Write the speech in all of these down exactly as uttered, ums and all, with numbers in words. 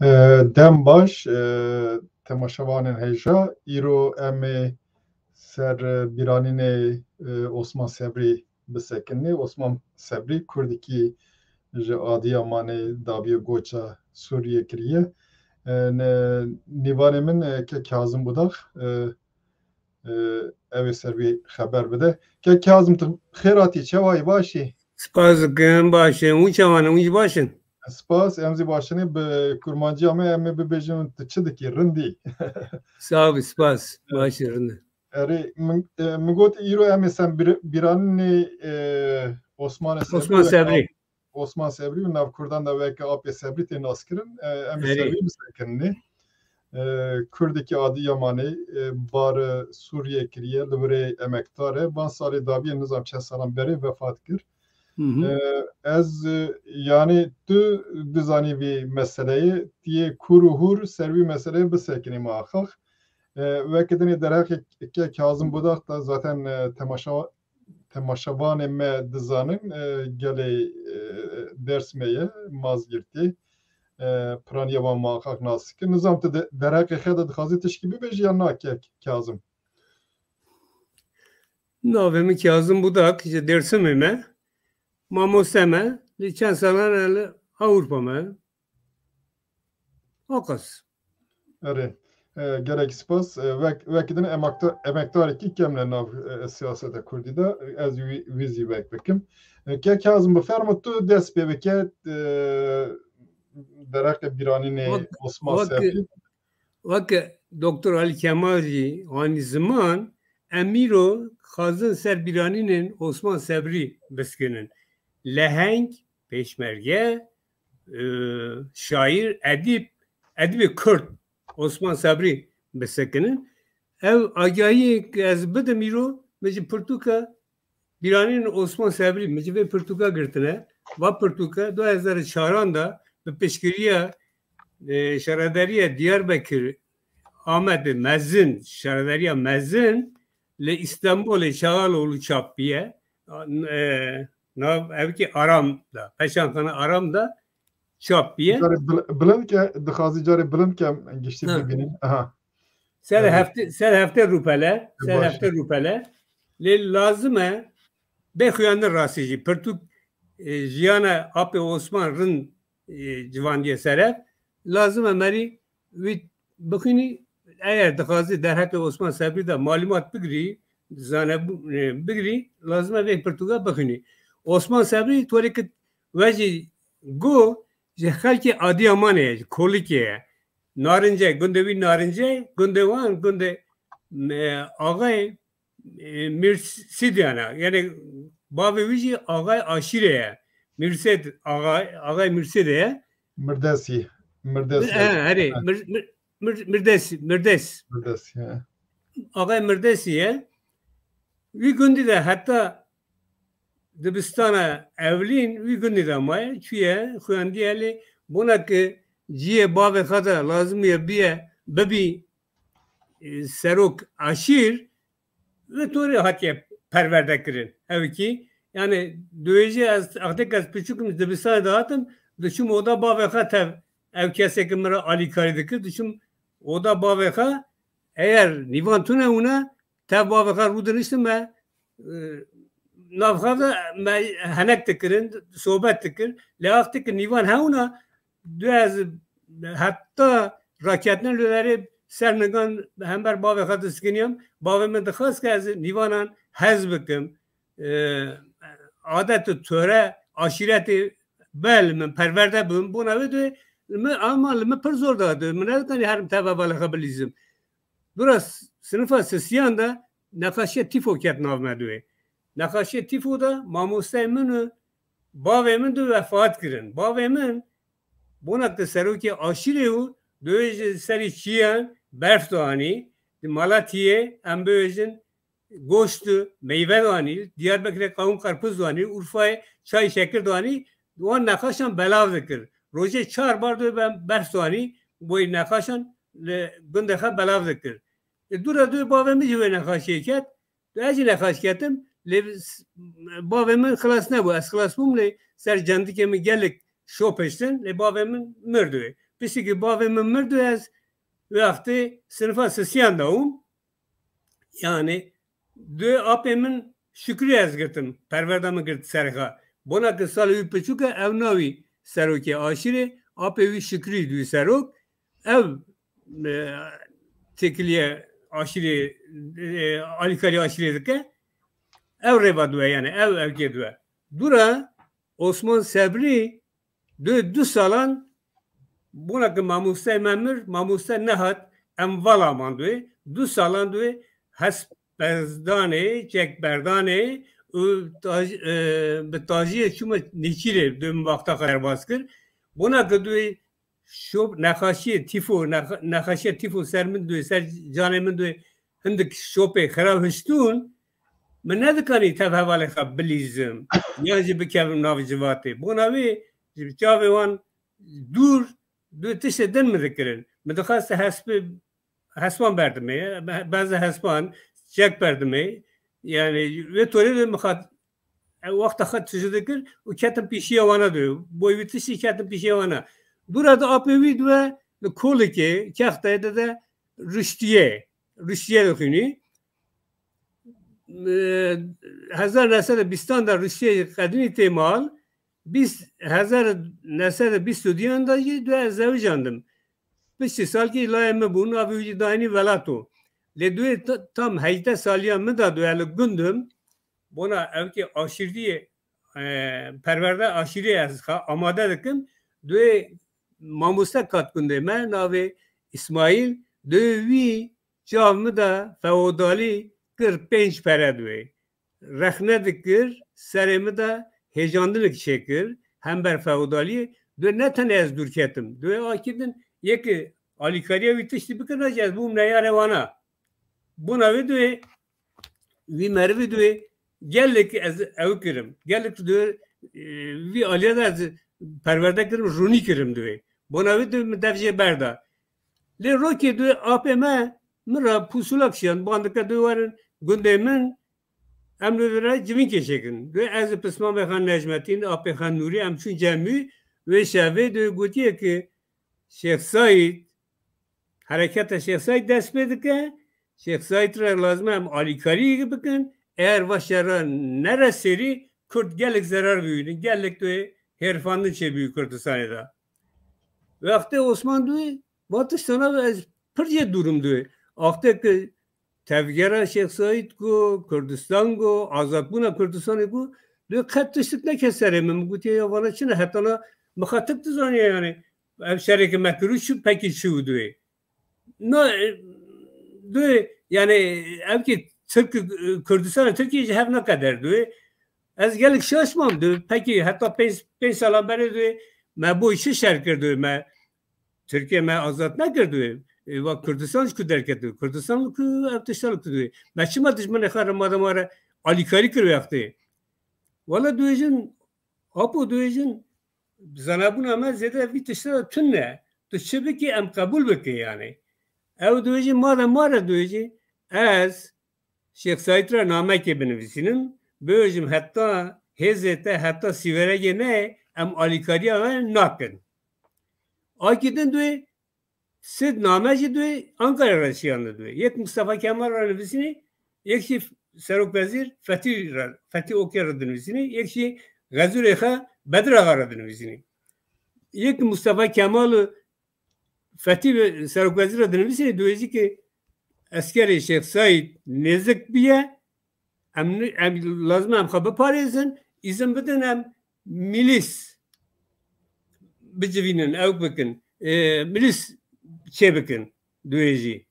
E, dem baş, e, temaşevanên hêja. Îro em ê ser, e, bîranînê, e, Osman Sebrî bisekinî. Osman Sebrî kurdekî ji Adiyamanê daviyo goça Sûriyê kiriye. E, ne, nîvanê min, e, ke Kazim Budak, e, e, ew ê ser wî xeber bide. Ke Kazim, tu xêr hatî, çawa yî, baş î? Spas dikim, baş im. Hûn çawa ne? Hûn jî baş in? Spas, em zî baş in. Bi kurmanciya me em ê bibêjin tu çi dikî, rindî. Sağ ol, spas. Baş e, rind e. Erê, min, e, min got îro em ê ser bir-, bîranînê, e, Osmanê Sebrî Osman wek Sebrî. Osman Sebrî û nav kurdan de weke Apê Sebrî tê naskirin. E, em ê ser Erê. wî bisekinî. E, kurdekî Adiyamanê, e, bari Sûriyê kiriye, li virê emekdar e. Van salê dawiyê nizam çend salan berê vefat kir. Hı hı. E, ez, e, yanî tu dizanî vî meseleyê, tu yê kûr û hûr ser vî meseleyê bisekinî muhaqqaq. E, weke dinê derheqê ke Kazim Budak da zaten, e, temaşa-, temaşevanê me dizanin, e, gelê, e, Dêrsimê ye, Mazgirtê. E, piraniya wan muhaqqaq nas dikin. Nizam tu de-, derheqê xwe de dixwazî tişkî bibêjî ya na ke Kazim? Navê min Kazim Budak, ji Dêrsimê me. Mamoste me, li çend salan e li Ewropa me. O qas. Erê. E, gelek spas. E, wek, wekî din emakta-, emekdarekî kem li nav, e, siyaseta kurdî de, ez wî, wî zî wek bikim. E, ke Kazim, bifermo tu dest pê bike, e, derheqê bîranînê Wek, Osman wek, Sebrî. Weke Doktor Ali Kemal jî anî ziman, em îro xwazin ser bîranînên Osman Sebrî biskinin. Leheng, pêşmerge, e, şaîr, edîb, edîbê Kurd Osman Sebrî bisekinin. Ev agahiyê ku ez bidim îro, min ji pirtûka bîranînên Osman Sebrî, min ji vê pirtûka girtine. Va pirtûka du hezar û çaran de bi piştgiriya, e, Şaredariya Diyarbekir Amedê Mezin, Şaredariya Mezin li Îstanbulê Çağaloğlu çap biye. E, nav evkî Aram da, Peşanxana Aram da çap biye. Carê bil-, bilind ke, dixwazî carê bilind ke em giştî Ha. bibînin. Aha. Ser Evet. hefte, ser hefte rûpele, ser Baş. hefte rûpele. Lê lazim e bê xuyandin rastî jî. Pirtûk, e, jiyana Apê Osman rind, e, civandiye ser ev. Lazim e merî wî bixwînî. Eger dixwazî derheqê Osman Sebrî de malûmat bigirî, zane bu-, e, bigirî, lazim e vê pirtûka bixwînî. Osman Sebrî, torê ki we jî got, ji xelkê Adiyamanê ye, ji Kolikê ye. Narince, gundê wî Narince, gundê wan, gundê, e, Axayê, e, Mîrsîdiyan e. Yani bavê wî jî Axayê Aşîrê ye. Mîrsêd, Axa-, Axayê Mîrsêdê ye. Mirdesî. Mirdesî. He, herê. He. Mir-, mir-, mir-, Mirdesî, Mirdes. Mirdesî, he. Axayê Mirdesî ye. Wî gundî de heta dibistana Ewlîn wî gundî de maye, çûye, xuyandiye lê bona ki ciyê bavê xwe de lazim ye biye, bibî, e, serok aşîr, li torê hatiye perwerde kirin. Ew kî, yani, dibêje ez, wextê ke ez piçûk im, dibistanê dihatim, diçûm oda bavê xwe tev, ew kesê ke min re alîkarî dikir, diçûm oda bavê xwe, eger nîvan tune hûne, tev bavê xwe rûdiniştim me, e, nav xwe de me henek dikirin, sohbet dikir. Lê wextê ke nîvan hewna, dû ez heta raketin li derê ser nigan hember bavê xwe disekiniyam. Bavê min dixwest ke ez nîvanan hez bikim. E, adet û tore aşîretê be li min perwerde bûm. Bona wê dê li min, ama li min pir zor da dê. Min nedikanî herim teva balê xwe bilîzim. Dûra s-, sinifa sisiyan de nexaşiya tîfo ket nav me dê. Nexaşiya tîfo de mamosteyê min û bavê min du wefat kirin. Bavê min bona ki serokê aşîrê û dê ji serî çiyan berf danî, di Malatiyê em bêjin goşt û meyve danî, Diyarbekirê qawim qarpûz danî, Urfayê çay şekir danî, wan nexaşan belav dikir. Rojê çar bar dê be-, berf danî, boy nexaşan li gundê xwe belav dikir. E, dûra dê bavê min jî wê nexaşiyê ket, ez jî nexaş ketim, lê s-, bavê min xilas nebû. Ez xilas bûm, lê ser cendikê min gelek şopiştin, lê bavê min mird wê. Piştî ku bavê min mird û ez wextê sinifa sisiyan dawim. Yani dê apê min Şükrü ez girtim. Perwerda min girt serê xwe. Bona ku salê wî piçûk e, ew navî serokê aşîrê, apê wî Şükrü dû serok. Ev, e, têkiliye aşîrê, e, alîkarî aşîrê dike. Ew rêva dû e, yani ew ewkê dû e. Dûra Osman Sebrî dê du salan bona ku mamosteyê me mir, mamoste nehat, em vala man dê. Du salan dê hespezdanê, çekberdanê û taj-, e, bi tajiyê çûme Nêçîrê dê min wexta xwe derbas kir. Bona ku dê şop, nexaşiyê tîfo, nexa-, nexaşiya tîfo ser min dê, ser canê min dê hindik şopê xira hiştûn, min nedikanî tev hevalê xwe bilîzim, yan jî bikevim nav civatê. Bona wê ji çavê wan dûr dê tiştê din min dikirin. Min dixwest hespê, hespan berdimê, be-, beza hespan, çek berdimê. Yani wê torê de min xwest, e, wexta xwe tijî dikir û ketim pîşiya wana dê. Boy wî tiştî ketim pîşiya wana. Dûra de apê wî dê li kolikê, kexteyê de de ruştiyê, ruştiyê dixwînî. E, hezar neh sed û bîstan de ruştiyê qedînî tê mal, bîst, hezar neh sed û bîst û duyan de jî dê ez zewijandim. Piştî salkî layê min bû, navê wî jî dayînî Velato. Lê dê ta-, tam hejdeh saliya min de dê li gund im, bona ewkê aşîriyê, e, perwerde aşîriyê ez xwe amade dikim. Dê mamoste kat gundê me, navê Îsmaîl, dê wî çav min de feodalî kir pênc pere dê. Rexne dikir, serê min de hêjandinek çêkir, hember feodaliyê, dê ne tenê ez dûr ketim. Dê akî din yekî alîkariya wî tiştî bikirina jî ez bûm neyarê wana. Bona wê dê wî merivî dê gelek ez ew kirim. Gelek dê, e, vî aliya de ez perwerde kirim, rûnî kirim dê. Bona wê dê min dev jê berda. Lê rokê dê apê me min re pûsula kişiyan, bandike dê werin gundê min, em li vir re civînkê çêkin. Dê ez û pismamê xwe Necmetîn, apê xwe Nûrî, em çûn cem wî, wê şevê dê gotiye ki Şêx Saîd, hereketa Şêx Saîd dest pê dike, Şêx Saîd re lazim e em alîkarî bikin, eger va şera nere serî, Kurd gelek zerar bibînin, gelek dê hêrfandin çêbî Kurdistanê de. Wextê Osman dê va tiştana ez pir jê dûr im dê. Wextê ki tevgera Şêx Saîd ku, Kurdistan ku, azadbûna Kurdistanê ku, dê qet tiştik neke serê min. Min gotiye ya vana çi ne, hetana mixatik dizaniye yani. Ev şerê ki me kirû çi pekî çi û dê. Na, e, dê, yani ev ki Tirk, e, Kurdistan Tirkiye ji hev nake der dê. Ez gelek şaş mam dê. Pekî heta pênc, pênc sala berê dê me boy çi şer kir dê me Tirkiye me azad nekirdiye. E, va Kurdistan ji ku derketiye? Kurdistan ku ev tiştan ku diye. Me çima dijminê xwe re madem were alîkarî kir wextê? Wala dibêjin, apo dibêjin, zanabûna me zêde vî tişta de tune. Tu çi bikî em qebûl bike yani. Ew dibêjin, madem were dibêjin, ez Şêx Saîd re namekê binivîsînim, bibêjim heta hêzê te heta Sîweregê neyê, em alîkariya we nakin. Akî din duyê sê name jî duyê Ankara re şiyandin duyê. Yek Mustafa Kemal re nivîsînî, yek jî Serokvezîr Fethî re, Fethî Okê re dinivîsînî, yek jî Xezûrê xwe Bedir Axa re dinivîsînî. Yek Mustafa Kemal û Fethî ve-, Serokvezîr re dinivîsînê, dibêjî ki eskerê Şêx Saîd nêzik biye, em ni-, em lazim e em xwe biparêzin, îzin bidin em milîs bicivînin, ew bikin, e, milîs çêbikin, dibêjî.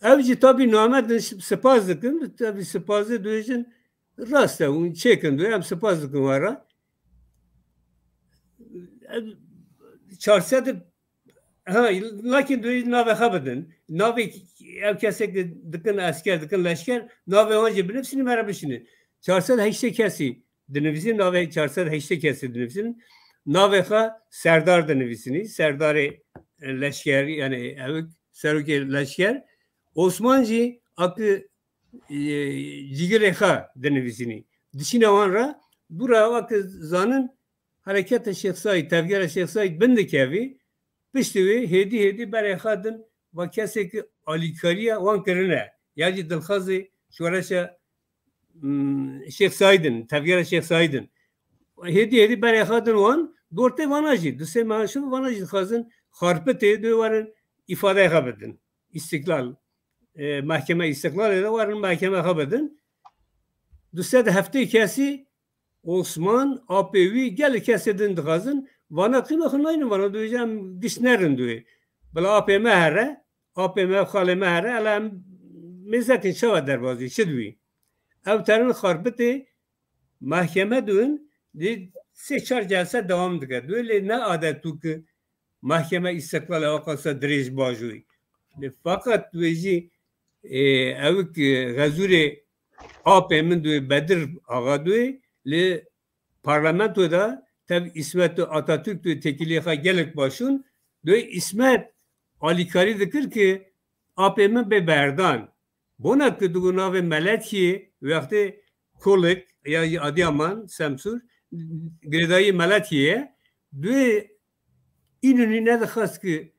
Ew jî tabî name din spas dikin, tabî spasê dibêjin, rast e, hûn çêkin dê, em spas dikin we re. Ev çar sed, ha, lakin dê navê xwe bidin. Navê ev kesê ki dikin esker, dikin leşker, navê wan jî binivîsînin, me re bişînin. Çar sed heştê kesî dinivîsînin, navê çar sed heştê kesî dinivîsînin. Navê xwe Serdar dinivîsînî. Serdarê, e, leşker, yani ew serokê leşker. Osman jî aki, e, cigirê xwe dinivîsînî. Dişîne wan re, dû re weke zanin, hereketa Şêx Saîd, tevgera Şêx Saîd bin dikevî, Piştî wê hêdî hêdî berê xwe din va kesê ki alîkariya wan kirine. Ya jî dilxwazê şoreşa, hmm, Şêx Saîd in, tevgera Şêx Saîd in. Hêdî hêdî berê xwe din wan, dortê vana jî, du sê meha şûn vana jî dixwazin Xarpitê dê werin îfadeyê xwe bidin. Îstiklal, e, mehkeme Îstiklalê de werin mehkeme xwe bidin. Du sed heftê kesî Osman, apê wî, gelek kesê din dixwazin. Vana qîma xwe naynin, vana dibêje em giş nerin duê. Bila apê me here, apê me, xalê me here, ele em mêzekin çawa derbazî, çi diwî? Ew terin Xarpitê mehkeme dûn, di sê çar celse dewam dike. Duê lê ne adet bû ki mehkeme Îstiklalê aqasa dirêj bajoyî. Lê feqet wê jî, ê, ew ki Xezûrê apê min duê Bedir Axa duê, li parlamento de tev Îsmet û Atatürk duê têkiliyê xwe gelek başûn, duê Îsmet alîkarî dikir ki apê min bê berdan. Bona ki digo navê Meletiyê, wextê Kolik ya jî Adiyaman, Semsûr, girêdayî Meletiyê ye. Duê Înonî nedixwest ki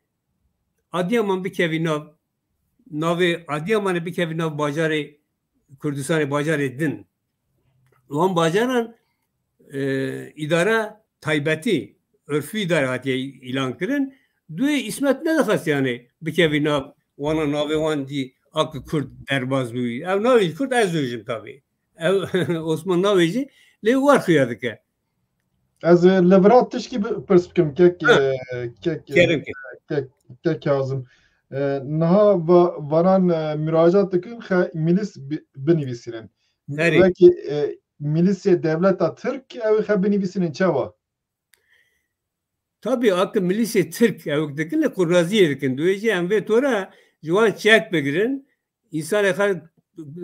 Adiyaman bikevî nav, navê Adiyamanê bikevî nav bajarê Kurdistanê, bajarê din. Wan bajaran, e, îdara taybetî, örfî îdare hatiye îlan kirin. Duê Îsmet nedixwest, yanî, bikevî nav wana, navê wan dî a ki Kurd derbaz bûyî. Ew navê jî Kurd ez dojim tabî. Ew Osman navê jî lê war xuya dike. Ez, e, li vira tişkî bi-, pirs bikim, kek, Ha. e, kek, e, Kerem ke. kek, kek Kazim. E, niha va-, varan, e, miracat dikin, xe milîs bi-, binivîsînin. Herî. Wekî, e, milîsê dewleta Tirk ew xe binivîsînin çawa? Tabî, a ki milîsê Tirk ew dikin, li qurnaziyê dikin. Duê jî em vê tora ji wan çek bigirin, însanê xwe,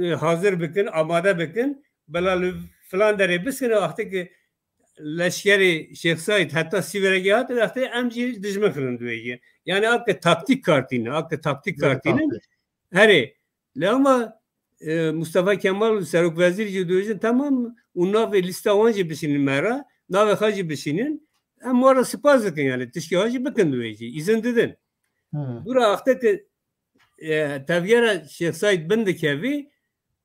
e, hazir bikin, amade bikin, bila li filan derê biskine, wextê ki leşkerê Şêx Saîd heta Sîverekê hat, wextê em jî dijmin xirin duê jî. Yani a ki taktîk kartîne, a ki taktîk Yani kartîne. taktîk. Herê, lê ama, e, Mustafa Kemal û Serok Wezîr jî dibêjin, temam, û navê lîsta wan jî bişînin me re, navê xwe jî bişînin. Em wan re spas dikin, yani tişkê xwe jî bikin duê jî, îzin didin. Hmm. Dûra wextê ki, e, tevgera Şêx Saîd bin dikevî,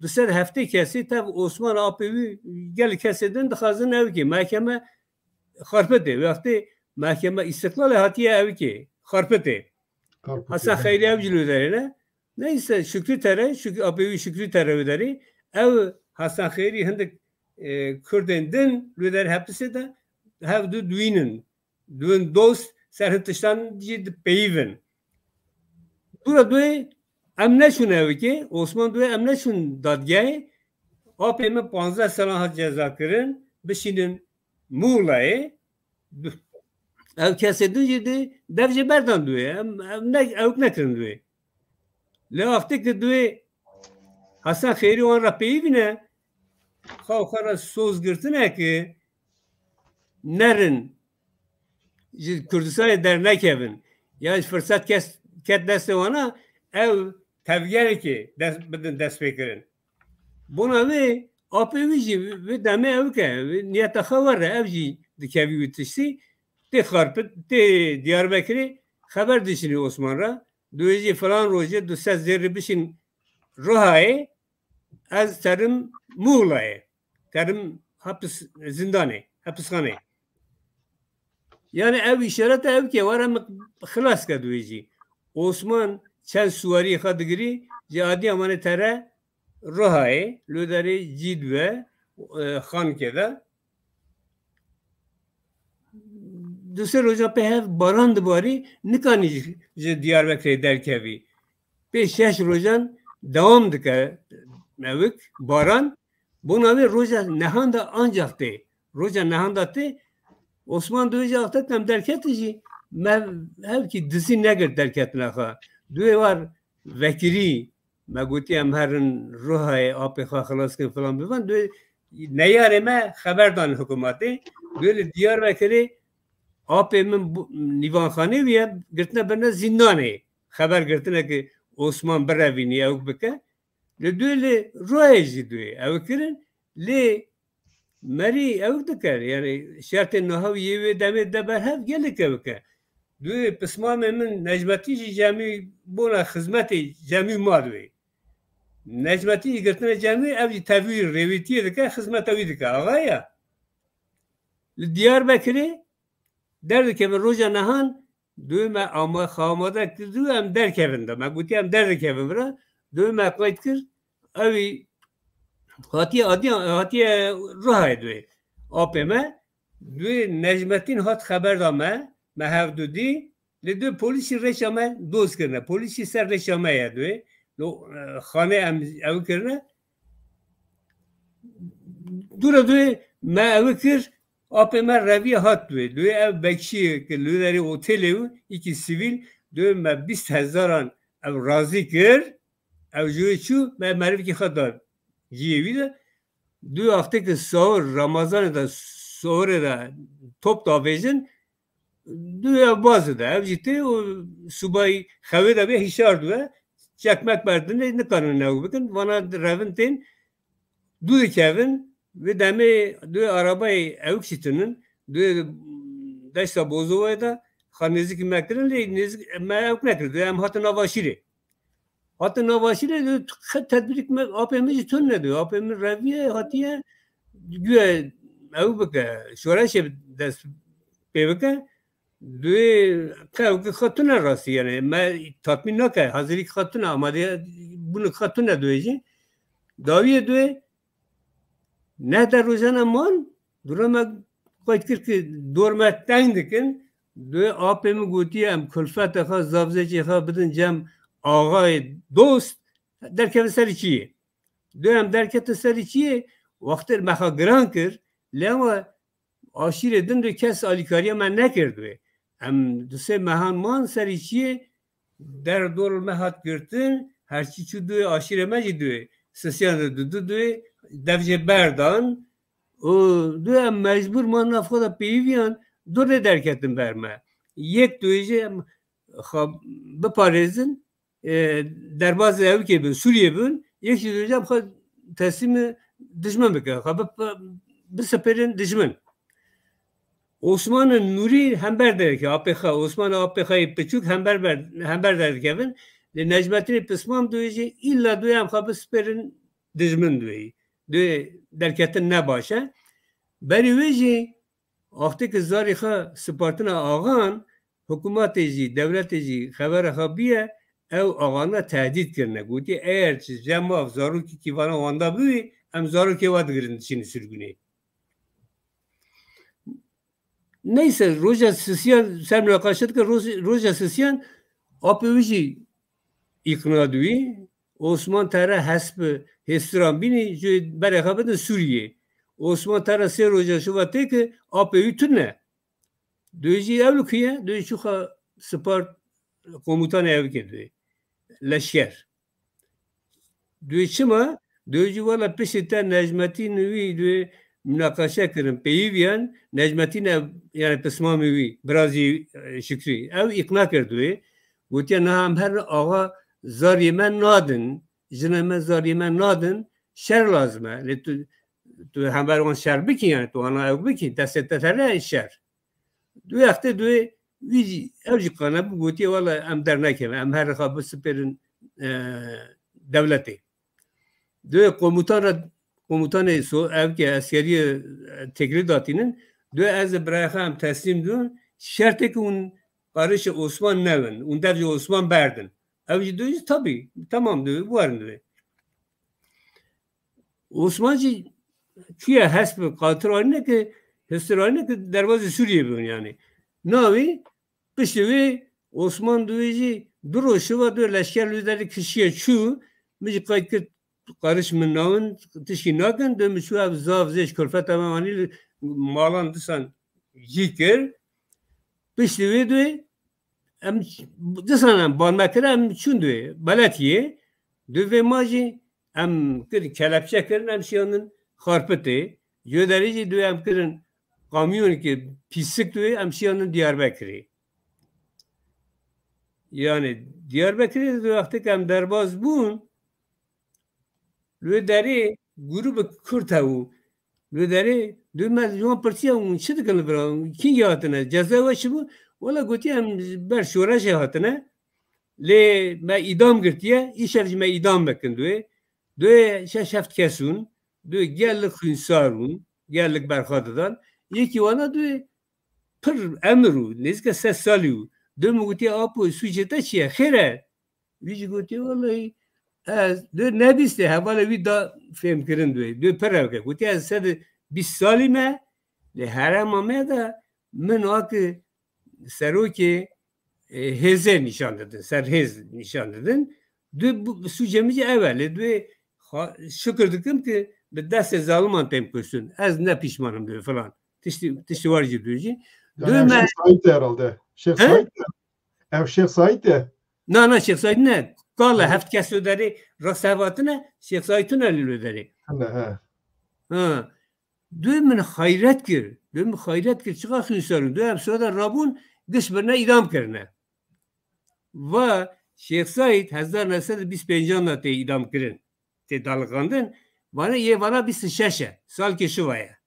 du sed heftê kesî tev Osman apê wî gelek kesê din dixwazin ewkê. Mehkeme Xarpitê, wextê mehkeme Îstiqlalê hatiye ewkê. Xarpitê. Xarpitê, Hasan he. Xeyrî ew jî li derê ne. Neyse, Şükrü Tere, Şükrü, apê wî Şükrü Tere wê derê. Ew Hasan Xeyrî hindik, e, Kurdên din li derê hepisê de hev du dûyînin. Dûn dost ser hin tiştan jî dipeyivin. Dûra duê em neçûn ewikê, Osman duê em neçûn dadgehê, apê min panzdeh salan hat ceza kirin, bişînin Muğla'yê. Ev kesê din jî di dev jê berdan duê. Em, em ne, ewk nekirin duê. Lê wextê ki duê Hasan Xeyrî wan re peyivîne, xwe xwe re soz girtine ki nerin ji Kurdistanê dernekevin. Ya ji firset kes, ket destê wana, ew tevgerekê dest, bidin destpêkirin. Bona wê apê wî jî vê demê ew ke, wê niyeta xwe were, ev jî dikevî wî tiştî, tê Xarpit, tê Diyarbekirê xeber dişînî Osman re. Dûê jî filan rojê du sed zêrî bişîn Rihayê, ez terim Muğla'yê. Terim hapis, zindanê, hapisxanê. Yani ev îşarete ew ke were min xilas ke dûê jî. Osman çend suwarî xwe digirî, ji Adiyamanê tere Rihayê, li derê Cîd ve, e, Xankê de. Du sê roja pê hev baran dibarî, nikanî ji, ji Diyarbekirê derkevî. Pê şeş rojan dewam dike ewik, baran. Bona wê roja nehan de ancak tê. Roja nehan de tê. Osman dibêje, wexta em derketin jî, me hevkî dizî negirt derketina xwe. Duê war vekirî, me gotî em herin Rihayê apê xwe xilas kin filan bivan. Duê neyarê me xeber dan hikûmetê. Duê li Diyarbekirê apê min bû-, nîvanxanê wî ye, girtine birine zîndanê. Xeber girtine ki Osman birevînî, ewk bike. Li duê li Rihayê jî duê ewk kirin. Lê merî ewk dike. Yani şertên niha û yê wê demê de berhev gelek ewk e. Duyê pismamê min Necmetîn jî cemî bona xizmetê cemî ma duyê. Necmetîn jî girtine cemî, ev jî tevî rêwîtiyê dike, xizmeta wî dike. Axa ye. Li Diyarbekirê derdikevin roja nehan, duyê me ama-, xwe amade kir, duyê em derkevin de. Me gotiye em derdikevin vira, duyê me qeyd kir, ewî hatiye adiyan, hatiye Rihayê duyê. Apê me, duyê Necmetîn hat xeber da me, me hevdu dî, lê duyê polîsî rêça me doz kirine. Polîsî ser rêça me ye duyê. Lo, e, xanê em ew kirine. Dûra duyê me ew kir, apê me reviye hat duyê. Duyê ev bekçiyê ki li derê otelê û îkî sivîl, duyê me bîst hezaran ev razî kir, ew ji wê çû, me merivkî xwe da ciyê wî de. Duyê wextê ki sahur, Ramazanê de, sahurê de top davêjin, duyê ev baz de, ev jî tê û subayî xewê de bê hişyar dû e, çekmek berdinê, nikarin ew bikin, vana revin tên, dû dikevin, vê demê duyê arabayê ewk jî tinin, duyê deşta Bozovayê de, xa nêzikî me kirin, lê nêzik me ewk nekir, duyê em hatin nav aşîrê. Hatin nav aşîrê, duyê xe-, tedbîrik me, apê min jî tune duyê, apê min reviye hatiye, guya ew bike, şoreşê dest pê bike, duyê qewk xwe tune rastî, yani me tatmîn nake, hazirîk xwe tune, amadebûn xwe tune duyê jî. Dawiyê duyê neh de rojane man, dûra me qeyd kir ki dor me teng dikin, duyê apê min gotiye, em kulfetê xwe, zavzêçê xwe bidin cem axayê dost, derkevin serî çiyê. Duyê em derketin serî çiyê, wextê me xwe giran kir, lê ama aşîrê din de kes alîkariya me nekirdibe. Em du sê mehan man serî çiyê, der dor me hat girtin, herçî çû duyê aşîrê me jî duyê, sisiyan de dudu duyê, dev jê berdan û duyê em mecbûr man nav xwe de pêyiviyan, du rê derketin ber me. Yek duyê jî em xwe biparêzin, e, derbazê ewkê bin, Sûriyê bin, yek jî dibêje em xwe teslîmê dijmin bikin, xwe bi-, bisipêrin dijmin. Osmanê Nûrî hember derkeve, apê xwe, Osmanê apê xwe yê piçûk hember ber-, hember derdikevin. Lê Necmetînê Pismam duyê jî îlla duyê em xwe bisipêrin dijmin duyê. Duyê derketin ne baş e. Berî wê jî Wextê ki zarê xwe sipartine axan, hikûmetê jî, dewletê jî xebera xwe biye, ew axana tehdît kirine. Gotiye, eger ji cem we zarokekî vana wenda bibî, em zarokê we digirin diçînin sirgûnê. Neyse, roja sisiyan, ser münaqeşe dike, roj-, roja sisiyan apê wî jî îqna dibî. Osman tere hesp hêstiran bînî, ji berê xwe bidin Sûriyê. Osman tere sê roja şiva tê ki apê wî tune. Duyê jî ew li ku ye? Duyê çû xwe sipar komutanê ew kê duyê. Leşker. Duyê çima? Duyê jî wela piştî te Necmetîn wî duyê münaqeşe kirin, peyiviyan, Necmetîn ev, yani pismamê wî, birazî, e, Şükrî. Ew îqna kir duyê. Gotiye, niha em her axa zariyê me nadin, jinê me zariyê me nadin, şer lazim e. Lê tu, tu hember wan şer bikî, yani tu wana ew bikî, destê te tene şer. Du wextê duyê wî jî, ew jî qane bû, gotiye, wela em dernekevin, em her xwe bisipêrin, e, dewletê. Duyê komutan re, komutanê so-, ev ke eskeriyê, e, têkilî datînin, duyê ez ê birayê xwe em teslîm dûn, şertê ki hûn qarişê Osman nebin, hûn dev ji Osman berdin. Ew jî duyê jî tabî, temam duyê, werin duyê. Osman jî çûye hesp qatir anîne ki, hestir anîne ki derbazê Sûriyê bibin yani. Navî, piştî wê Osman duyê jî du roj şiva duyê leşker li derê kişiye çû, min jî qeyd kir, qariş min nawin, tişkî nakin, duyê min çû ev zav zêş kulfeta me anî li malan disan jî kir. Piştî wê duyê em disan em ban me kir, em çûn duyê Beletiyê. Duyê vê ma jî em kir, kelepçe kirin, em şiyandin Xarpitê. Ji wê derê jî duyê em kirin kamyonekê pîsik duyê, em şiyandin Diyarbekirê. Yani Diyarbekirê di wextê ke em derbas bûn, li wê derê grûbek Kurd hebû. Li wê derê duyê me ji wan pirsiya, hûn çi dikin li vir? Kîngê hatine? Ceza we çi bû? Wala gotiye em ji ber şoreşê hatine, lê me îdam girtiye, îşev ji me îdam bikin duê. Duê şeş heft kes hûn, duê gelek xwînsar hûn, gelek berxa didan. Yekî wana duê pir emir û nêzîka sed salî û. Duê min gotiye, "Apo, sûcê te çi ye? Xêr e?" Wî jî gotiye, "Wellahî, ez dê nebîstê." Hevalê wî da fêmkirin duê. Duê pir rewke. Gotiye, "Ez sed û bîst salî me, lê herêma me de min wake serokê, e, hêzê nîşan didin, serhêz nîşan didin. Duê bu, sûcê min jî ew e. Lê duê xwe şikir dikim ki bi destê zaliman têm kuştin. Ez ne pîşman im duê filan." Tiştî, tiştî war jî duê jî. Yani Duê ev me Şêx Saîd de herhalde. Şêx He? Saîd de. Ev Şêx Saîd de. Na, na, Şêx Saîd ne. Kal e, Hı. heft kes li derê rastî hev hatine, Şêx Saîd tune li derê. Hene, he. Ha. Duê min xeyret kir. Duê min xeyret kir. Çiqa xwînsar in. Duê em soda rabûn, giş birine îdam kirine. Va Şêx Saîd hezar neh sed û bîst pêncan de tê îdam kirin. Tê daliqandin. Vana yê vana bîst û şeş e. Salkê şiva ye.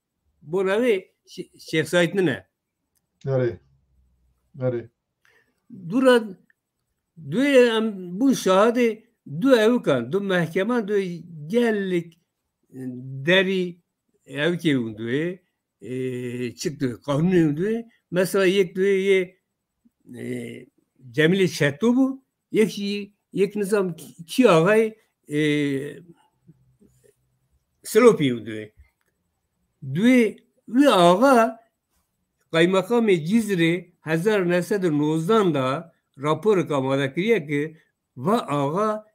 Bona wê Şê-, Şêx Saîd nine. Erê. Erê. Dûra duê em bûn şahidê du ewikan, du mehkeman, du gelek derî ewkê hûn duê, e, çik duê, qanûnê hûn duê. Mesela yek duê yê, e, Cemîlê Çeto bû, yek jî, yek nizam kî, kî axayê, e, Silopî hûn duê. Duê wî axa Qaymeqamê Cizrê hezar neh sed û nozdan de raporek amade kiriye ki va axa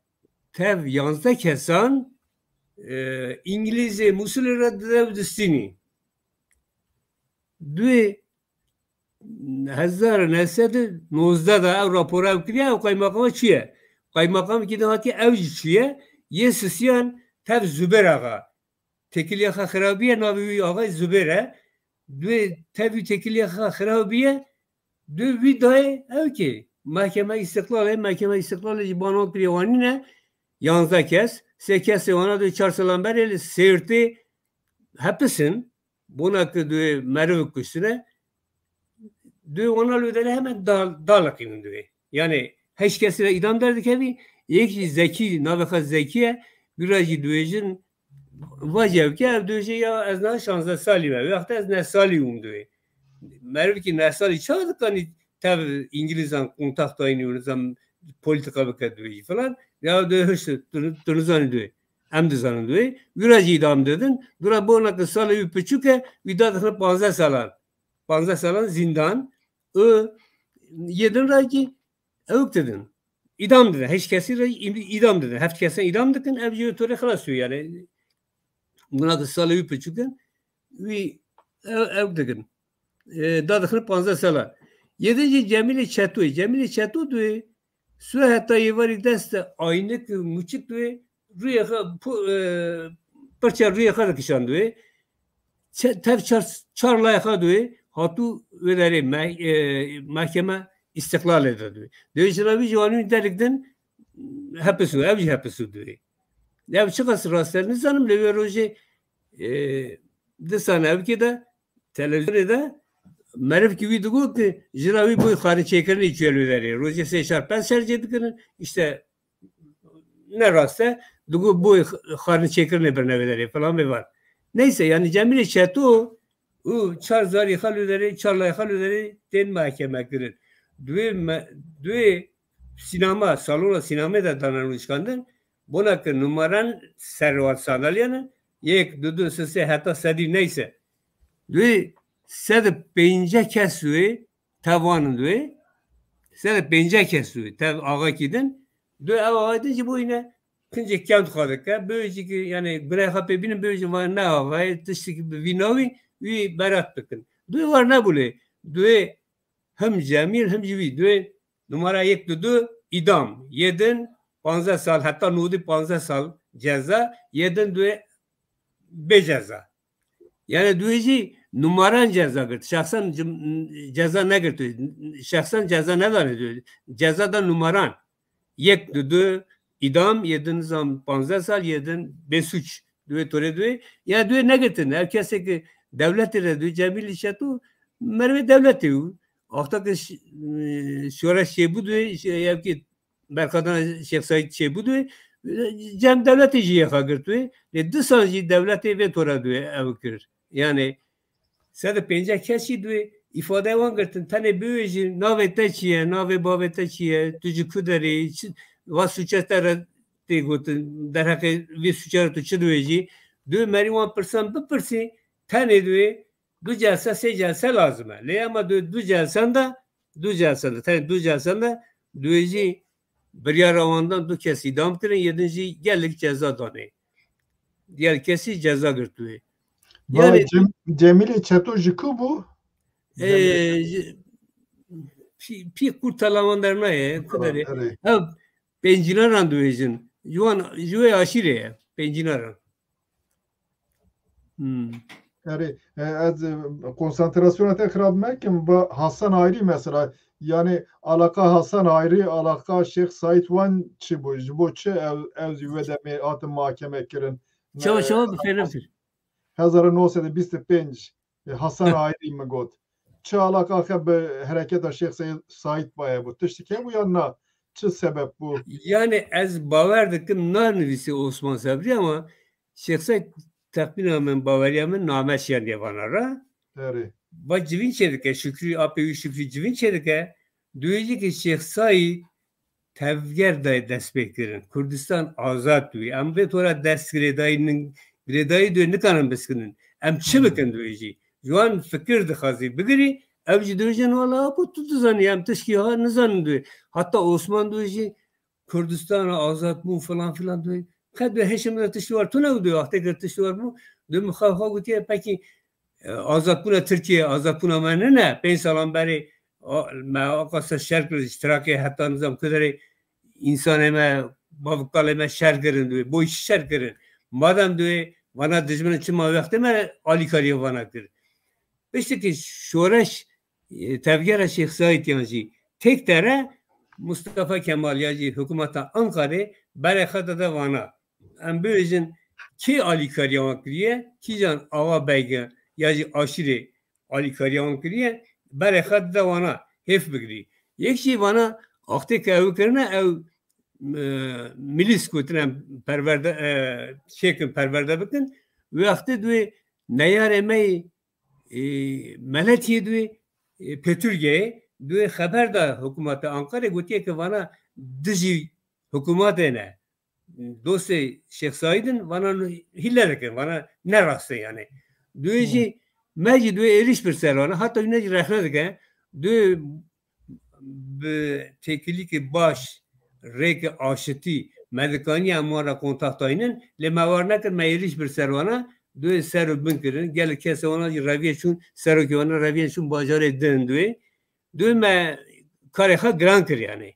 tev yanzdeh kesan, e, Îngilîzê Mûsilê re dide û distînî. Duê hezar neh sed û nozdeh de ew rapora ew kiriye, ew qaymeqama çûye. Qaymeqamekî din hatiye, ew jî çûye. Yê sisiyan tev Zubêr Axa. Têkiliya xwe xirabiye, navê wî axayê Zubêr e. Duê tev wî têkiliya xwe xirabiye, duê wî dayê ew kê. Mehkeme Îstiqlalê, Mehkeme Îstiqlalê jî bano kiriye, wan nîne. Yanzdeh kes, sê kesê wana duê çar salan berê li Sêrtê hepis in. Bona ki duê meriv kuştine, duê wana li derê hemen dal-, daliqînin duê. Yani heşt kesî re îdam derdikevî, yek jî Zekî, navê xwe Zekî ye, wî re jî dibêjin, va jî ew ke, ev dibêje, ya ez niha şazdeh salî me, wexta ez neh salî bûm duê. Merivkî neh salî çawa dikanî tev Îngilîzan kontak dayînî û nizam polîtîka bike duê jî filan. Ya duê hişt, tu, tu nizanî duê. Em dizanin duê. Wî re jî îdam didin. Dûra bona ki salê wî piçûk e, wî dadixin panzdeh salan. Panzdeh salan zîndan. Û yê din re jî ewk didin. Îdam didin. Heşt kesî re î-, îdam didin. Heft kesan îdam dikin, ev jî torê xilas diyo yani. Buna ki salê wî piçûk in, wî ew, ewk dikin. E, dadixin panzdeh salan. Yê din jî Cemîlê Çetoyê. Cemîlê Çeto duyê Swe heta êvarî dest de aynik û muçik wê rûyê xwe, pu-, e, pirça rûyê xwe dikişand wê. Çe-, tev çar, çar layê xwe duyê hatû wê derê me-, e, mehkeme Îstiqlalê de duyê. Duyê ji re wî ji wan wî derik din hepis û ev jî hepis û duyê. Ev çiqas rast e nizanim, lê wê rojê, e, di sane evkê de televizyonê de merivkî wî digot ki jina wî boy xarinçêkirinê çûye li derê. Rojê sê şer pez şer jê dikirin. İşte ne rast e. Digot boy xarinçêkirinê birine vê derê falan vê van. Neyse yani Cemîlê Çeto û çar zarî xwe li derê, çar lay xwe li derê tên mehkeme kirin. Duê me-, duê sînema, salona sînemê de dane nuşkandin. Bona ki numaran ser wan sandalyenin, yek, du, du, sê, sê, heta sedî neyse. Duê sed û pêncî kes wê, tev wan in duê. Sed û pêncî kes wê, tev axakî din. Duê ev axakî din jî bo yine kincê kewt xwe dike. Bê jî ki, yani, gunehê xwe pê bînin, bê jî van ne axayê, tiştekî bi vî navî, wî berat bikin. Duê war nebû lê. Duê him Cemîl, him jî wî. Duê numara yek du du îdam. Yê din panzdeh sal, heta nodî panzdeh sal ceza. Yê din duê bê ceza. Yani duê jî numaran ceza girt. Şexsen cim-, ceza negirt. Şexsen ceza nedane duê. Ceza da numaran. Yek du du îdam, yê din nizam panzdeh sal, yê din bê suç. Duê torê duê. Ya duê negirtin. Ev kesê ki dewletê re duê Cemîlê Çeto, merivê dewletê û Axta ke ş-, e, şoreş çêbû duyê, ş-, yekî berxwedana Şêx Seîd çêbû duyê, e, cem dewletê jî yê xwe girt duyê. Lê disan jî dewletê vê tora duyê ew kir. Yani, sed û pêncî kes jî duyê îfade wan girtin. Tenê biwêjî, navê te çi ye, navê bavê te çi ye, tu ji ku derê yî, çi, va sûçe te re tê gotin, derheqê vê sûçe re tu çi dibêjî? Duyê merî wan pirsan bipirsî, tenê duyê du celse, sê celse lazim e. Lê ema du, du celsen de, du celsen de, tenê du celsen de duyê jî biryara wan dan, du kes îdam kirin, yê din jî gelek ceza danê. Gel kesî ceza girtûyê. Valla Yani Cem-, Cemîlê Çeto ji ku bû? Ee, Cemîlê Çeto. ji-, pî, pî qûr tela wan dernaye, ku derê. Erê. Ev Pêncînaran dibêjin. Ji wan, ji wê aşîrê ye, Pêncînaran. Hmm. Erê, e, ez, e, konsantrasyona te xirab mekim, ba Hasan Ayrî mesela, yani alaka Hasan Ayrî, alaka Şêx Saîd wan çi bû? Ji bo çi ew, ew zî wê demê hatin mahkeme kirin? Çawa, çawa, bi fêr nekir. Hezar û neh sed û bîst û pênc, e, Hasan Heh. Ayrî min got. Çi alaka xe bi hereketa Şêx Sey-, Saîd baye bû? Tiştik hebû yan na? Çi sebep bû? Yani ez bawer dikim nanivîsî Osman Sebrî ama Şêx Seîd texmîna min, baweriya min name şiyandiye vana re. Erê. Va civîn çêdike, Şükrî, apê wî Şükrî civîn çêdike. Duyê jî ki Şêx Seîd tevger dayê destpêkirin. Kurdistan azad bûyî. Em vê tora dest girêdayî nin-, girêdayî duyê nikarin biskinin. Em çi bikin duyê jî? Ji wan fikir dixwazî bigirî, ew jî dibêjin, wala ku tu dizanî, em tişkî ha nizanin duyê. Hatta Osman duyê jî Kurdistana azad bû filan filan duyê. Qet duyê hişê min de tişt war tune û duyê wextê kir tişt war bû. Duyê min xwe xwe gotiye, pekî, e, azadbûna Tirkiye, azadbûna me nine. Pênc salan berê, a, me aqasa şer kir, îştirakê heta nizam ku derê însanê me, bav û kalê me şer kirin duyê. Boy çi şer kirin? Madem duyê vana dijmin çima wextê me alîkariya vana kir? Piştî ki şoreş, e, tevgera Şêx Saîd yan jî têk tere, Mustafa Kemal ya jî hikûmeta Ankarê berê xwe dide vana. Em bibêjin, kê alîkariya wan kiriye, kîjan awa beyge ya jî aşîrê alîkariya wan kiriye, berê xwe dide wana, hêf bigirî. Yek jî vana, wextê ke ew kirine, ew, e, milîs gotine perwerde, e, çêkin, perwerde bikin. Wê wextê duyê neyarê me yê, e, Meletiyê duyê, e, Petûrgeyê duyê xeber da hikûmeta Ankarê, gotiye ke vana dijî hikûmatê ne. Dostê Şêx Saîd in, vana hîle dikin, vana ne rast e yani. Duyê jî, Hmm. me jî duyê êrîş bir ser vana, hatta yine jî rexne dike. Duyê bi têkilîkê baş, rêke aşitî, me dikaniye em wan re kontakta hînin, lê me war nekir, me êrîş bir ser vana, duyê ser û bin kirin, gelek kesê wana jî reviye çûn, serokê wana reviye çûn bajarê din duyê. Duyê me karê xwe giran kir yani.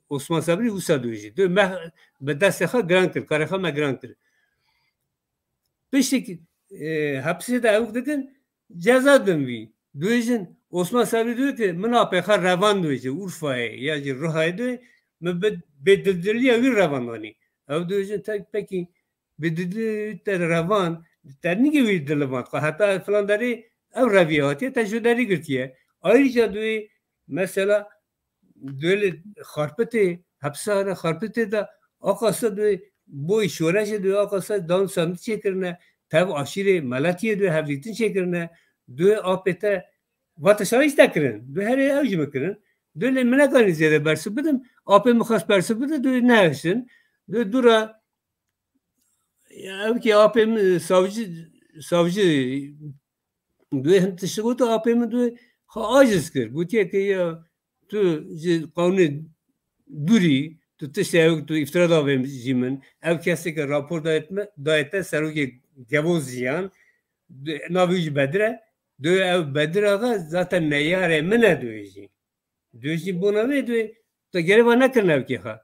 Osman Sebrî wisa duyê jî. Duyê me bi destê xwe giran kir, karê xwe me giran kir. Piştî, e, hepsê de ewk dikin, ceza din vî. Duyê jin, Osman Sebrî duyê ki, min apê xwe revan duyê jî, Urfayê, ya jî Ruhayê duyê, min bi bêdildiliya wî revan danî. Ew duyê jin tek pekî bêdildiliya te revan, te nîgê wî dilivat. Xwe heta filan derê ew reviye hatiye, te ji derî girtiye. Ayrıca duyê, mesela, Duyê li Xarpitê, hepsane Xarpitê de aqasa duyê boy şoreşê duyê aqasa dan sandî çêkirine, tev aşîrê Meletiyê duyê hevdîtin çêkirine, duyê apê te vatişarî te kirin, duyê herê ew ji min kirin, duyê lê min nekanî zêde bersiv bidim, apê min xwest bersiv bide, duyê nehiştin, duyê dû re Ya, ev ki apê min, savcı, savcı duyê hin tişt got, apê min duyê xwe aciz kir. Gotiye ki ya tu ji qanûnê dûrî, tu tiştê ew tu îftira davê jî min. Ev kesê ke rapor dayet me, dayete serokê Gevoz jiyan, du-, navê wî jî Bedir e. Duyê ew Bedir axa zaten neyarê min e duyê jî. Duyê jî bona vê duyê, te gereva nekirine ev kêxa.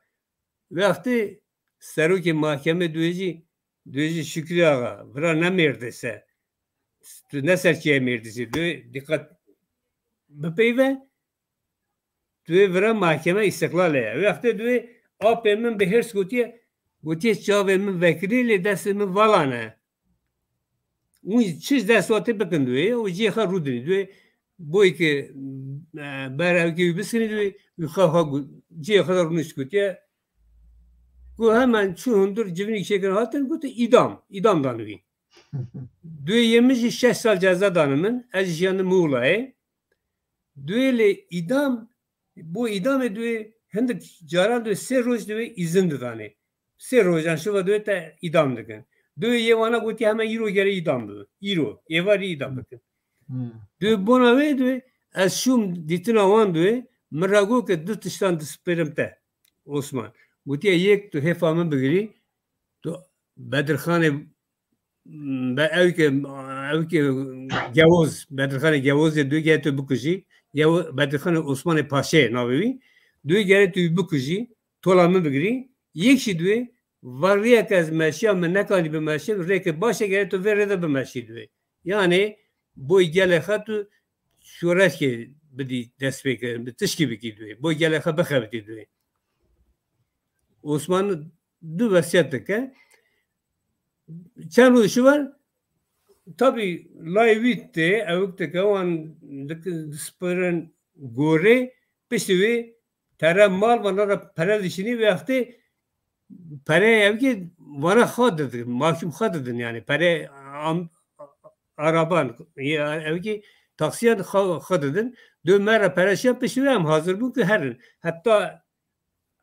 Wextê serokê mahkemê duyê jî, duyê jî Şükrü Axa, vira ne mêrdis e. Tu ne serçeyê mêrdisî. Duyê dîqet bipeyve, duyê vira mahkeme îstiqlal e. Wextê duyê apê min bi hêrs gotiye, gotiye çavê min vekirî lê destê min vala ne. Hûn çi ji dest hatê bikin duyê, û cihê xwe rûdinî. Duyê Boy ki, e, ber ew ki wî bisinî wî, wî xwe xwe gu-, cihê xwe de rûnişt gotiye. Ku hemen çû hundir civînî çêkirin hatin, gotin îdam, îdam dan wî. Duê yê min jî şeş sal ceza dane min, ez jî jiyanim Muğlayê. Duê lê îdam, bo îdamê duê hindik caran duê sê roj duê îzin didanê. Sê rojan şiva duê te îdam dikin. Duê yê wana gotiye hemen îro gere îdam bibe. Îro, êvarî îdam bikin. Hmm. Duê bona wê duê ez şûm dîtina wan duê, min ra got ke du tiştan dispêrim te, Osman. Gotiye yek tu hêfa min bigirî, tu Bedirxanê, be ew ke, ew ke Gewoz, Bedirxanê Gewozê duê gere tu bikujî, Gewo-, Bedirxanê Osmanê Paşê navê wî, duê gere tu bikujî, tola min bigirî, yek jî duê, va rêyeke ez meşiya min nekanî bimeşim, rêke baş e gere tu vê rê de bimeşî duê. Yanê boy gelê xwe tu şoreşkê bidî destpêkirin, bi tişkî bikî duê. Boy gelê xwe bixebitî duê. Osman du wesiyet dike. Çend roj şivan, tabî layê wî tê, ewik dike, wan dik-, dispirin gorê, piştî wê tere mal, vana re pere dişinî, wê wextê pere ewikê vana xwe didin, mahkûm xwe didin, yani pere am-, araban, ya ewikê taksiyan xwe, xwe didin. Dê me re pere şiyan, piştî wê em hazir bûn ku herin. Heta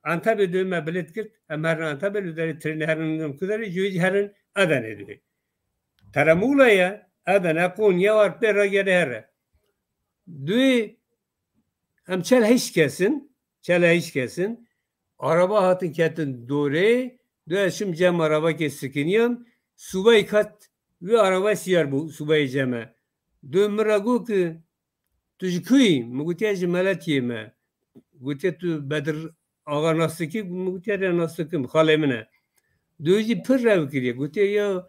Antepê dê me bilêt girt, em herin Antepê, li derê trênê herin, em ku derê, ji wê jî herin Edenê dê. Tere Muğla ye, Edene, Konya, war pê re gere here. Dê em çel heşt kesin, çel heşt kesin, araba hatin ketin dorê, dê ez şim cem arabakê sikiniyam, subayî kat wê araba siyar bû, subayê ceme. Dê min re got ki, "Tu ji ku yî?" Min gotiye, "Ji Meletiyê me." Gotiye, "Tu Bedir Axa nas dikî?" Min gotiye, "Rê nas dikim, xalê min e." Dê jî pir rew kiriye. Gotiye, "Ya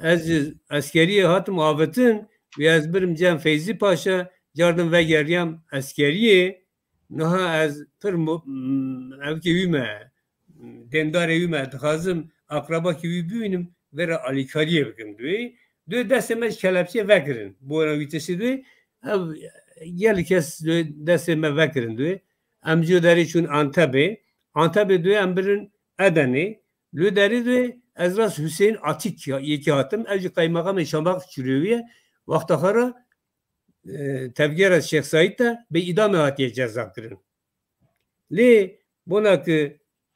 ez ji eskeriyê hatim avitin, wê ez birim cem Feyzî Paşa, cardim vegeriyam eskeriyê. Niha ez pir mo-, m-, evkê wî me, dêndarê wî me, dixwazim aqrebakî wî bibînim, vê re alîkariyê bikim." Dê, dê destê me ji kelepçê vekirin. Bona wî tiştî dê, ev gelî kes dê destê me vekirin dê. Em ji derê çûn Antebê. Antebê dê em birin Edenê. Li derê dê ez rast Hüseyin Atik ya-, yekî hatim. Ev jî qaymeqamê Şamaxê Çirêwî ye. Wexta xwe re, e, tevgera Şêx Saîd de bi îdamê hatiye ceza kirin. Lê bona ku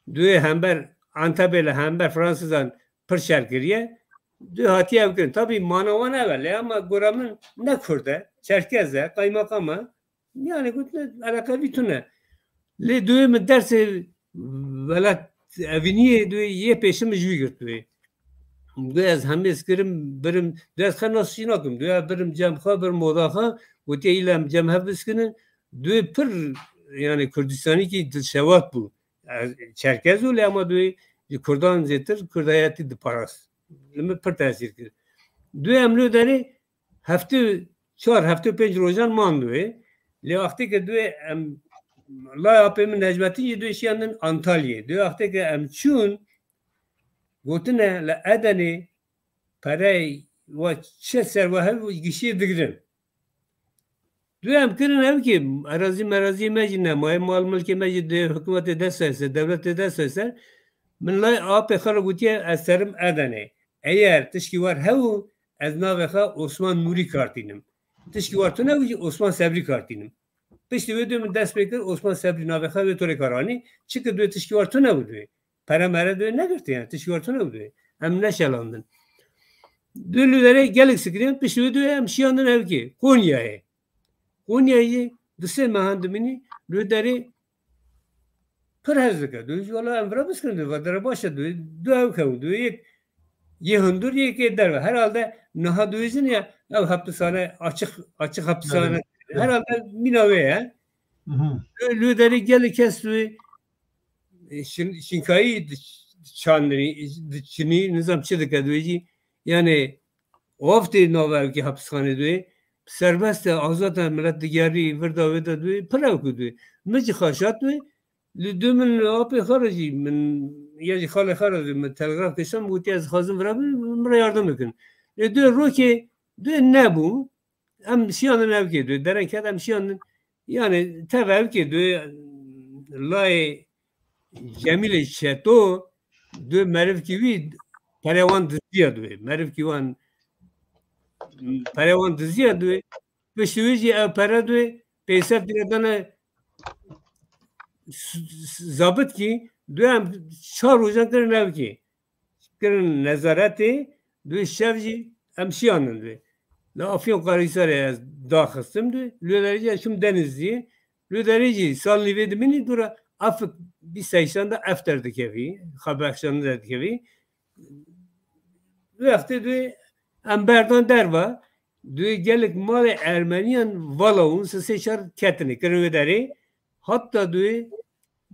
dê hember Antebê li hember Fransizan pir şer kiriye, dê hatiye ev kirin. Tabî mana wan ev e, lê ama gora min ne Kurd e, Çerkez e, qaymeqam e. Yani gotine eleqe vî tune. Lê dê min dersê welat evîniyê dê yê pêşim ji wî girt dê. Dê ez hemêz kirim, birim, dê ez xwe nas jî nakim. Dê ez birim cem xwe, birim oda xwe, gotiye île em cem hev biskinin. Dê pir, yani Kurdistanîkî dilşewat bû. Ez Çerkez û lê ama dê ji Kurdan zêtir Kurdayetî diparast. Li min pir tesîr kir. Dê em li derê heftê çar, heftê pênc rojan man dê. Lê wextê ke dê em, lay apê min Necmetîn jî dê şiyandin Antalyayê. Dê wextê ke em çûn, gotine li Edenê perey wa çi serwe hev gişiyê digirin. Dê em kirin ev ki erazî merazî me jî nema, mal milkê me jî dê hikûmetê dest ser, dewletê dest ser. Min lay apê xwe re gotiye, ez serim Edenê. Eger tişkî war hebû, ez navê xwe Osman Nûrî kartînim. Tişkî war tune bû jî Osman Sebrî kartînim. Piştî wê dê min dest pê kir, Osman Sebrî navê xwe wê torê kar anî. Çike dê tişkî war tune bû dê. Pere mere dê negirtiye, yani, tişkî war tune bû dê. Em neşelandin. Dê li derê gelek sikirîn, piştî wê dê em şiyandin evkê. Konyayê. Konyayê di sê mehan dimînî, li derê pir hez dike. Dê jî wela em vira biskirin, dê va dere baş e, dê du ew kewin, dê yek yê hundur, yek yê derve. Herhalde niha dê jin ya ev hapishane, açık, açık hapishane. Evet. Herhalde mîna wê ye. Hı hı. Li, li derê gelê kes dê, e, şin-, şinkayî di-, çandinî, diçinî, nizam çi dike dê jî. Yani, of tê nava evkî hapishane dê. Serbest e, azad e, millet digerî, vir da wê de dê, pir ew ku dê. Min jî xaşat dê, li dê min apê xwe re jî, min, ya jî xalê xwe re jî, min telegraf kişand, gotiye, ez dixwazim vira bim, min re yardım bikin. Lê dê rokê, dê nebû, Em şiyandin evkê duyê. Dereng ket em şiyandin. Yani tev evkê duyê layê Cemîlê Çeto duyê merivkî wî pere wan diziya duyê. Merivkî wan pere wan diziya duyê. Piştî wî jî ev pere duyê pêser tire dane s-, s-, zabitkî duyê em çar rojan kirin evkê. Kirin nezaretê, duyê şev jî em şiyandin duyê. Li Afyon Qarahisarê ez daxistim duyê. Lê derê jî ez çûm Denizliyê. Lê derê jî sal nîvê dimînî dû re afik bîst seyşan de efter dikevî, xwebexşan de dikevî. Duyê heftê duyê em berdan derva. Duyê gelek malê Ermeniyan vala û sisê çar ketine kirin wê derê. Hatta duyê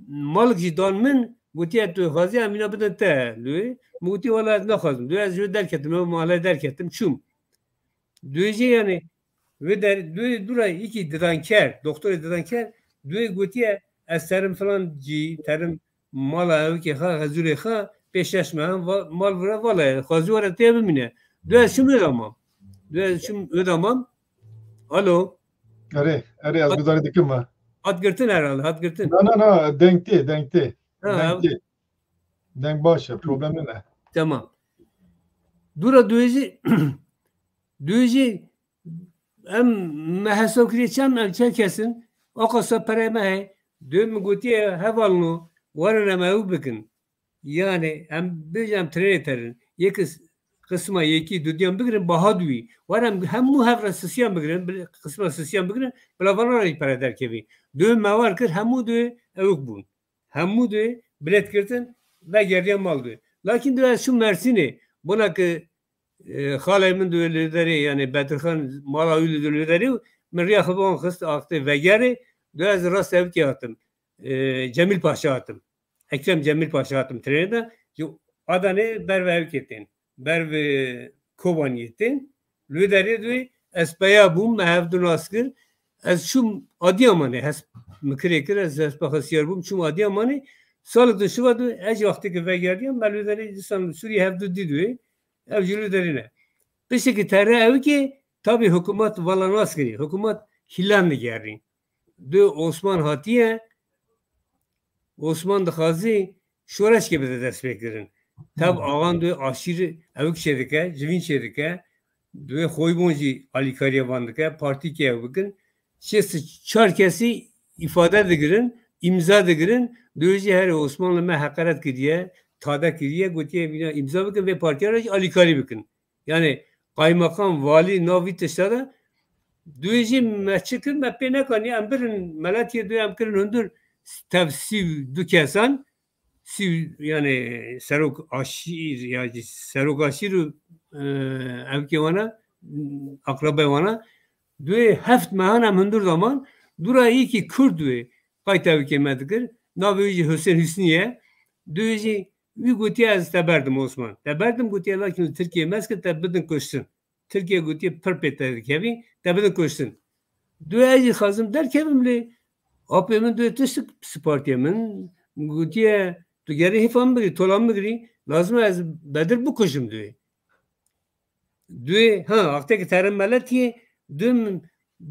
malik jî dan min, gotiye, "Tu xwazî em mîna bidin te." Duyê min gotî, "Wela ez naxwazim." Duyê ez ji wê derketim, ew mala derketim, çûm. Duyê jî yani wê der, duyê dûra yekî didanker, doktorê didanker, duyê gotiye, "Ez terim filan cî, terim mala evkê xwe, hezûrê xwe, pê şeş mehan va-, mal vira vala ye. Xwazî were tê bimîne." Duyê ez çûm wê de mam. Duyê ez çûm wê de mam. Alo. Erê, erê, ez Hat- gudarî dikim me. Hat girtin herhalde, hat girtin. Na, na, na, deng tê, deng tê. Ha, Deng tê. Deng baş e, problem nîne. Tamam. Dûra duyê jî, duyê jî em me hesab kiriye çem, em çend kesin, aqasa perê me heye. Duyê min gotiye, "Hevalno, werin em ew bikin." Yani em bêjin em trênê terin. Yek qisma yekî dudiyan bigirin, baha duyî. Werin em hemû hev re sisiyan bigirin, bil-, qisma sisiyan bigirin, bila vana re jî pere derkevî. Duyê me war kir, hemû duyê ewk bûn. Hemû duyê bilêt girtin, vegerdiyan mal duyê. Lakin duyê ez çûm Mersînê. Bona ki, e, xalê min duyê li derê, yani Bedirxan, mala wî li derê, min riya xwe bi wan xist, axtê vegerê, duyê ez rast evkê hatim. E, Cemîl Paşa hatim. Ekrem Cemîl Paşa hatim trênê de, ji Adanê ber ve evkê tên, ber ve Kobaniyê tên. Li wê derê duyê ez peya bûm, me hevdu nas kir. Ez çûm Adiyamanê, hesp min kirê kir, ez hespa xwe siyar bûm, çûm Adiyamanê. Salek di şiva duyê, ez jî wextê ki vegeriyam, me li wê derê dîsan Sûriyê hevdu dî duyê. Ev jî li wê derê ne. Piştî ki tere evkê, tabî hikûmet vala nas kirî, hikûmet hîlan digerî. Duyê Osman hatiye, Osman dixwazî şoreşkê bide destpêkirin. Tev awan duyê aşîr ewk çêdike, civîn çêdike, duyê Xoybûn jî alîkariya van dike, partîkê ew bikin. Şêst çar kesî îfade digirin, îmza digirin, duyê jî herê Osman li me heqeret kiriye, tade kiriye, gotiye, "Mîna îmza bikin, vê partiya re jî alîkarî bikin." Yani qaymakam, valî, nav vî tişta de duyê jî me çi kir, me pê nekanî, em birin Meletiyê duyê em kirin hundir tev sî û du kesan, sî û, yani serok aşîr, ya jî serok aşîr û, e, evkê wana, akrabay wana, duyê heft mehan em hundir daman, dûra yekî Kurd duyê qayt evkê me dikir, navê wî jî Husên Husnî ye, duyê jî Wî gotiye, "Ez te berdim Osman." Te berdim, gotiye, "Lakin li Tirkiyê mezkin te bidin kuştin." Tirkiye gotiye, "Pir pê te dikevî, te bidin kuştin." Duyê ez jî xwazim derkevim lê apê min duyê tiştik sipartiye min. Gotiye, "Tu gerê hêfa min bigirî, tola min bigirî, lazim e ez Bedir bikujim duyê." Duyê, ha, wextê ki terin Meletiyê, du,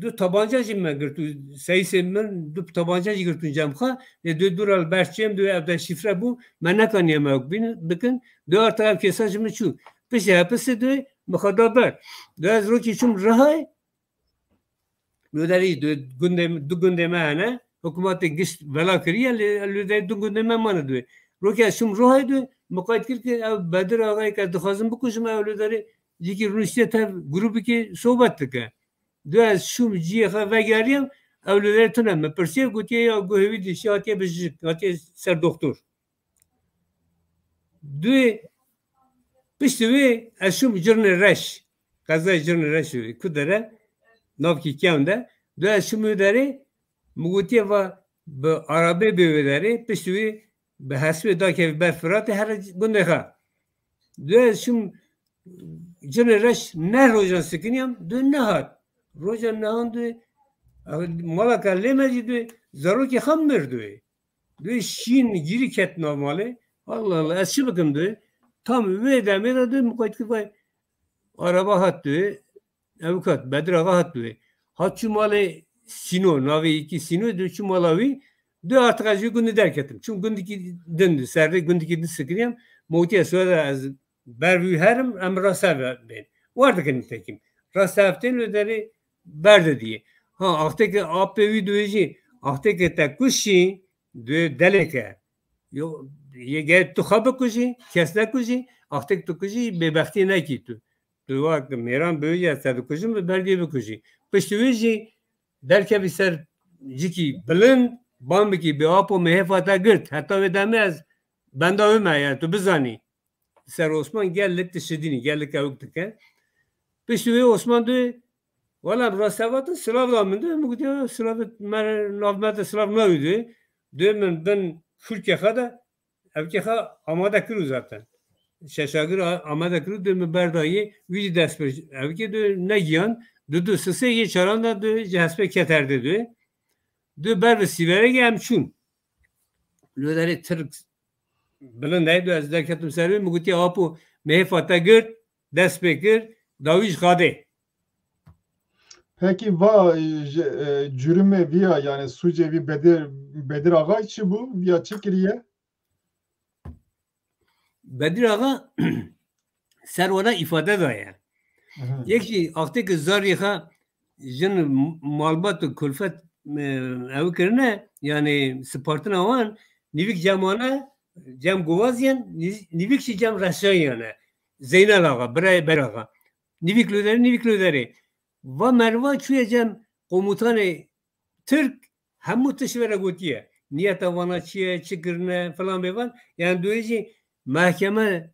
du tabanca jî me girtû, seyisê min du tabanca jî girtûn cem xwe, lê duyê dû re li ber çêm, duyê ev de şîfre bû, me nekaniye me wek bîn, bikin, duyê arta ev kêsa ji min çû. Piştî hepisê duyê, min xwe da ber. Duyê ez rokî çûm Rihayê, Li derê du gundê, du gundê me hene. Hikûmetê gişt vela kiriye, lê li derê du gundê me mane duyê. Rokê ez çûm Rihayê duyê, min qayt kir ki ev Bedir Axayê ke dixwazim bikujim, ew li derê cîkî rûniştiye tev grûbikê sohbet dike. Duyê ez çûm ciyê xwe vegeriyam, ew li derê tune. Min pirsiye, gotiye, "Ya guhê wî dişiye, hatiye bijik, hatiye ser doktor." Duyê, piştî wê ez çûm Cirnê Reş. Qezayê Cirnê Reş û ku dere, navkî kewn de. Duyê ez çûm wê derê, min gotiye, "Va bi arabê bê wê derê." Piştî wê bi hesibê dakevî ber Firatê here gundê xwe. Duyê ez çûm Cirnê Reş, neh rojan sikiniyam, duyê nehat. Roja nehan duyê, malaka lê me jî duyê, zarokê xwe mir duyê. Duyê şîn gîrî ket nav malê. Allah Allah, ez çi bikim duyê? Tam wê demê de duyê min qayt kir, vay, araba hat duyê. ew kat Bedir Axa hat wê. Hat çû malê Sîno, navê yekî Sîno, dê çû mala wî, dê artık ez ji gundî derketim. Çûm gundikî din, di serê gundikî din sikiriyem, me gotiye Suweda ez ber wî herim, em rastsev bên. War dikin nitekim. Rastsev tên wê derê berdidiyê. Ha, axtê ke apê wî duyê jî, axtê ke te kuşî, duyê delê ke. Yo, yê ge tu xwe bikujî, kes nekujî, axtê ke tu kujî, bêbextî nekî tu. Tu wek mêran bêjî, ez te dikujim, bi berdiyê bikujî. Piştî wê jî derkevî ser cikî bilind, bambikî bi apo mehêfa te girt. Heta wê demê ez benda wê me, yani tu bizanî. Ser Osman gelek dişidînî, gelek ewk dike. Piştî wê Osman dê, wela bi rastevatin silav da min dê, min gotiye, silav me, nav me de silav nayû dê. Dê min bin fulkê xwe de, evkê xwe amade kirû zaten. Şeşagir a-, amade kirû, dê min berdayê, wî jî dest pê evkê dê negiyan, du du sisê yê çaran de dê ji hespê ket erdê dê. Dê ber bi sîverekê em çûn. Li derê Tirk bilind heydu, ez derketim ser wê, min gotiye, apo, mehêfa te girt, dest pê kir, dawî ji xadê. Pekî va, e, ji, e, cürümê viya, yani sucê vî Bedir, Bedir Axa çi bû? Viya çi kiriye? Bedir Axa ser wana îfade daye. Hı hı. Yek jî axtê ki zarî xa jin malbat û kulfet, e, ew kirine, yani sipartina wan, nîvik cem wana, cem govaziyên, nî-, nîvik jî cem reşayiyane. Zeynel Axa, birayê Ber Axa. Nîvik li derê, nîvik li derê. Va meriva çûye cem komutanê Tirk, hemû tişt vere gotiye. Niyeta wana çi ye, çi kirine, filan bêvan. Yani duyê jî mehkeme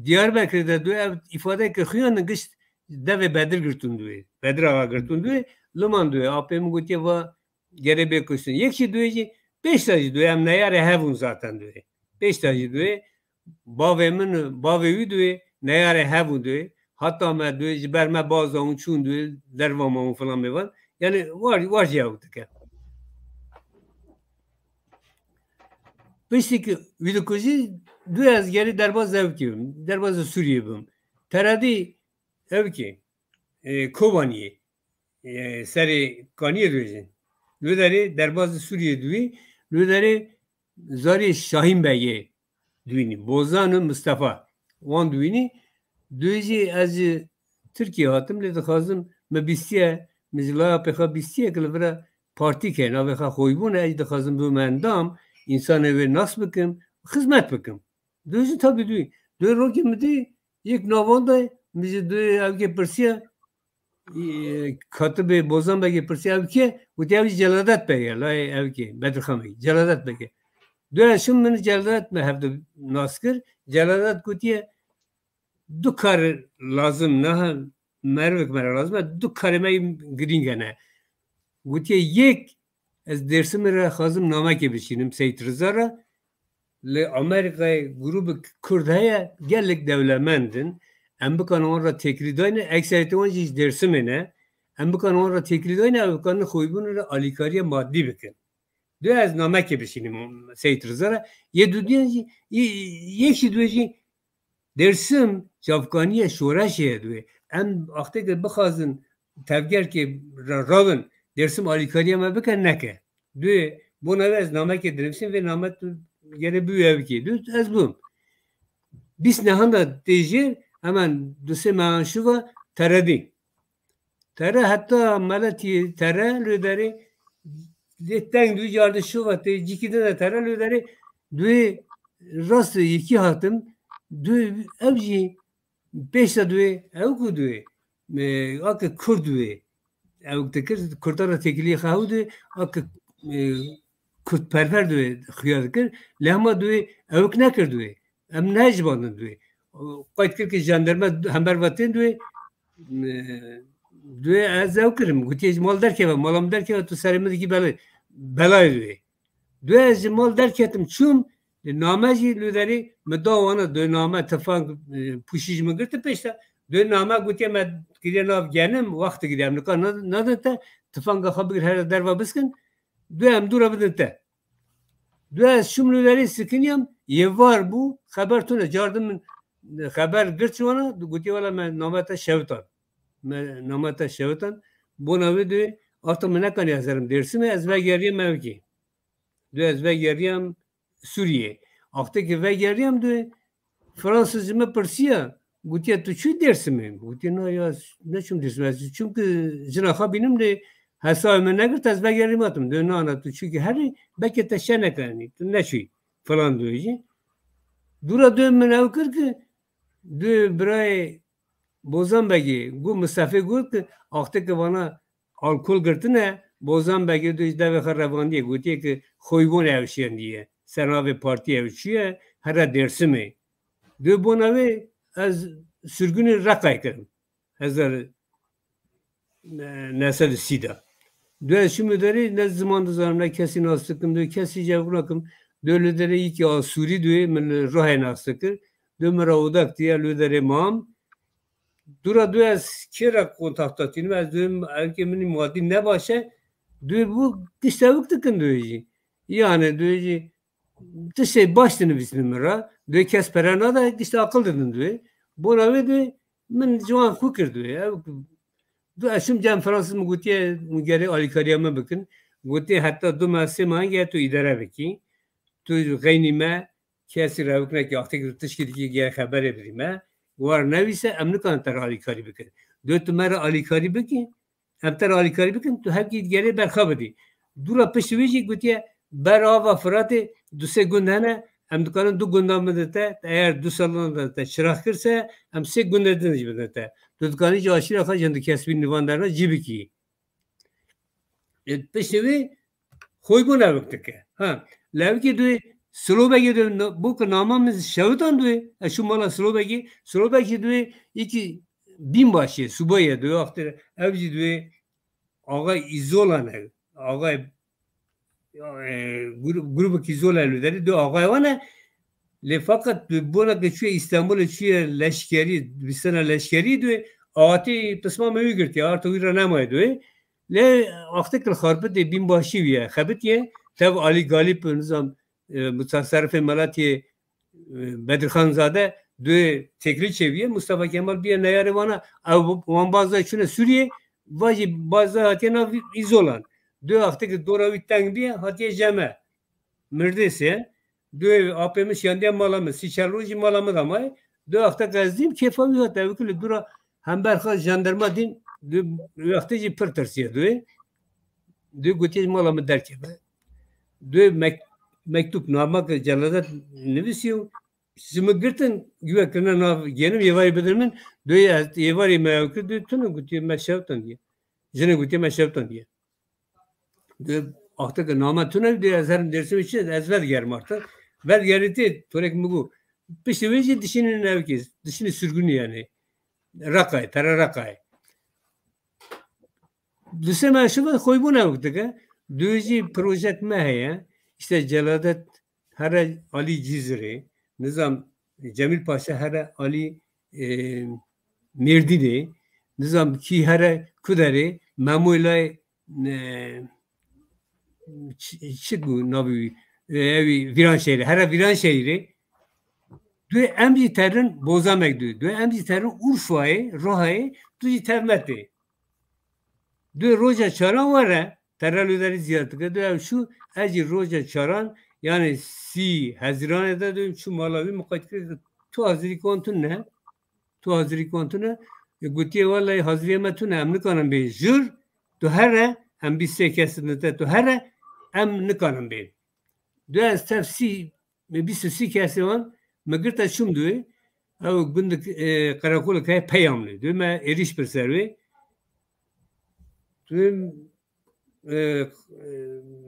Diyarbekirê de duyê ev îfadeyeke xuyandin, gişt devê Bedir girtûn duyê. Bedir Axa girtûn duyê. Liman duyê. Apê min gotiye va gerê bê kuştin. Yek jî duyê jî, pêşta jî duyê, em neyarê hev bûn zaten duyê. Pêşta jî duyê, bavê min, bavê wî duyê, neyarê hev bûn duyê. Hata me duyê, ji ber me baz da hûn çûn duyê, derva ma hûn filan bêvan. Yani war, war jî ew dike. Piştî ki wî dikujî, duyê ez gerî derbaz ev kê bim, derbaz Sûriyê bim. Teredî ev kê, e, Kobaniyê, e, serê Kaniyê dibêjin. Li derê derbaz Sûriyê duyî, li derê zarê Şahîn Begê duyînî. Bozan û Mistefa. Wan duyînî. Duyê jî ez ji Tirkiyê hatim, lê dixwazim, me bîstiye, min ji laya pê xwe bîstiye ki li vira partî ke navê xwe Xoybûn e, ez dixwazim bibim endam, însanê wê nas bikim, xizmet bikim. Duyê jî tabî duyê. Duyê rokê min dî, yek navan de, min ji duyê evkê pirsiye, e, katibê Bozan Begê pirsiye, ev kê? Gotiye, ev jî Celadet Beg e, layê evkê, Bedirxan Beg, Celadet Beg e. Duyê ez çûm, min Celadet me hevdu nas kir. Celadet gotiye, du kar lazim, niha merivek me re lazim e, du karê me girîng hene. Gotiye, yek, ez Dêrsimê re xwazim namekê bişînim Seyîd Riza re. Li Amerîkayê grûbek Kurd heye, gelek dewlemend in. Em bikanin wan re têkilî dayne, ekseriyetê wan jî ji Dêrsimê ne. Em bikanin wan re têkilî dayne, ew bikanin Xoybûnê re alîkariya madî bikin. Dê ez namekê bişînim Seyîd Riza re. Yê dudiyan jî, yê, yek jî duyê jî Dêrsim çavkaniya şoreşê ye duyê. Em axtê ke bixwazin tevgerkê re rawin, Dêrsim alîkariya me bike, neke. Duyê bona wê ez namekê dinivîsim, vê name tu gerê biwî ev kê. Duyê ez bûm. Bîst nehan de tê jêr, hemen du sê mehan şiva teredî. Tere heta meletî tere li derê lê teng duyê carde şiva tê cîkî din de tere li derê duyê rast yekî hatim duyê ev jî pêşta duyê ew ku duyê, e, ake Kurd duyê ew dikir, Kurdan re têkiliyê xwe hew duyê, ake, e, Kurdperver duyê xuya dikir, lê hema duyê ewk nekir duyê. Em nehecibandin duyê. Qeyd kir ki jandarma hember ve tên duyê, e, duyê ez ew kirim. Gotiye ji mal derkeve, mala min derkeve, tu serê min dikî belê, belayê duyê. Duyê ez ji mal derketim çûm, name jî li derê min da wana, duyê name, tifang, e, pûşî ji min girti pêşta. Duyê name gotiye me kiriye nav genim, wext digirî em nika na-, nadin te, tifanga xwe bigir here derva biskin, duyê em dû re bidin te. Duyê ez çûm li derê sikiniyam, yê var bû, xeber tune, cardin min xeber girt ji wana, gotiye wela me name te şewitan. me nama te şewitan, bona wê dê, arta min nekaniye ez herim Dêrsimê, ez vegeriyam evkê. Dê ez vegeriyam Sûriyê. Axtê ke vegeriyam dê, Fransız ji me pirsiya, gotiye, "Tu çûyî Dêrsimê?" Gotiye, "Na ya, neçûm Dêrsimê. Ez çûm ke jina xwe bînim lê hesabê min negirt, ez vegerîm hatim." Dê, "Na, na, tu çûyî ke herî, belkî te şe nekenî, tu neçûyî." Falan dê jî. Dûra dê min ew kir ke dê birayê Bozan Begê got, Mistefê got ke axtê ke vana alkol girtine, Bozan Begê dê ji devê xwe revandiye, gotiye ke Xoybûn ew şendiye, ser navê partiyê ew çûye, here Dêrsimê. Dê bona wê ez sürgünê Reqayê kirim. Hezar neh sed û sî de. Dê ez çûme derê, ne ziman dizanim, ne kesî nas dikim, dê kesî ji ew nakim. Dê li derê yekî a Sûrî dê min li Rihayê nas dikir. Dê min re oda kiriye, li derê mam. Dûra dê ez kê re kontakta tînim, ez dê evkê min î madî nebaş e. Dê bû tişt ewik dikin dê jî. Yani dê jî tiştê baş dinivîsînin min re. Dê kes pere nade, tiştê aqil didin dê. Bona wê dê min ciwan xwe kir dê. Ew, dê ez çûm cem Fransız, min gotiye, hûn gerê alîkariya min bikin. Gotiye, heta du meh sê meh hingê tu îdare bikî. Tu xeynî me, kesî re ewik nekî, axtê ke tu tişkî dikî, gerê xeberê bidî me. War newîse, em nikarin te re alîkarî bikin. Dê tu me re alîkarî bikî, em te re alîkarî bikin, tu hevkî gerê berxa bidî. Dûra piştî wê jî gotiye, ber ava Firatê du sê gund hene, em dikarin du gundan bidin te, eger du salan de te çirax kirse, em sê gundê din jî bidin te. Tu dikanî ji aşîra xwe ji hindik kesbî nivan derna cî bikî. E, piştî wê Xoybûn ewik dike. Ha, li ewikê dê Silobegê dê, bû ke nama min şewitan dê, ez çûm mala Silobegê, Silobegê dê yekî bînbaşê, subayê dê, axtê ew jî dê axa Îzolan e, axa, e, gru-, grûbek Îzol e li derê, dê axayê wan e, lê feqet bi bona ke çûye Îstanbulê, çûye leşkerî, dibistana leşkerî dê, axtê pismamê wî girtiye, arta wî re nemaye dê. Lê axtê ke li Xarpêtê bînbaşî wî ye, xebitiye, tev Alî Galîp, nizam, e, mutasarrifê Melatiyê, e, Bedirxanzade, dê têkilî çêbûye, Mustafa Kemal bûye neyarê wana, ew wan baz da çûne Sûriyê, va jî baz da hatiye nav Îzolan. Dê axtê ke dora wî teng bûye, hatiye Jeme. Mirdêsê, dê apê min şiyandiye mala min, sî çar roj jî mala min de maye. Dê axtê ke ez dîm, kêfa wî hat, ewik li dûra hember xwe jandarma dîn, dê wextê jî pir tirsiye dê. Dê gotiye ji mala min derkeve. Dê mek-, mektûb, nama ke Celadet nivîsî û ji min girtin, güve kirine nav genim, êvarî bidin min, dê ez êvarî me ew kir, dê tune gotiye me şewtan diye. Jinê gotiye me şewtan diye. Dê axtê ke nama tune, dê ez herim Dêrsimê çi, ez vedigerim artık. Vedigerî tê, torek min got. Piştî wê jî dişînin ewkê, dişînin sürgünî yani. Reqayê, pere Reqayê. Dusê me şiva Xoybûn ewk dike. Dê jî projek me heye. İşte Celadet here alî Cizirê. Nizam Cemîl Paşa here alî, e, Mêrdînê. Nizam kî here Kuderê. Memoylayê, e, çi, çi ku navî wî? E, ewî Vîranşehîrê. Here Vîranşehîrê. Dê em jî terin Bozamek dê. Dê em jî terin Urfayê, Rohayê, tu jî tev me tê. Dê roja çaran were, terra li derî ziyaret dike. Dê ew çû, ez jî roja çaran, yani sî Hezîranê de dê çû mala wî, min qet kir, tu hazirî kon tune, tu hazirî kon tune. E, gotiye, wellahî haziriyê me tune, em nikarin bên jûr, tu here, em bîst sê kes in te, tu here, em nikarin bên. Dê ez tev sî, me bîst û sî kesê wan, me girte çûm dê, ew gundik, e, qereqolek heye Peyamlî. Dê me êrîş bir ser wê. Dê, e, e,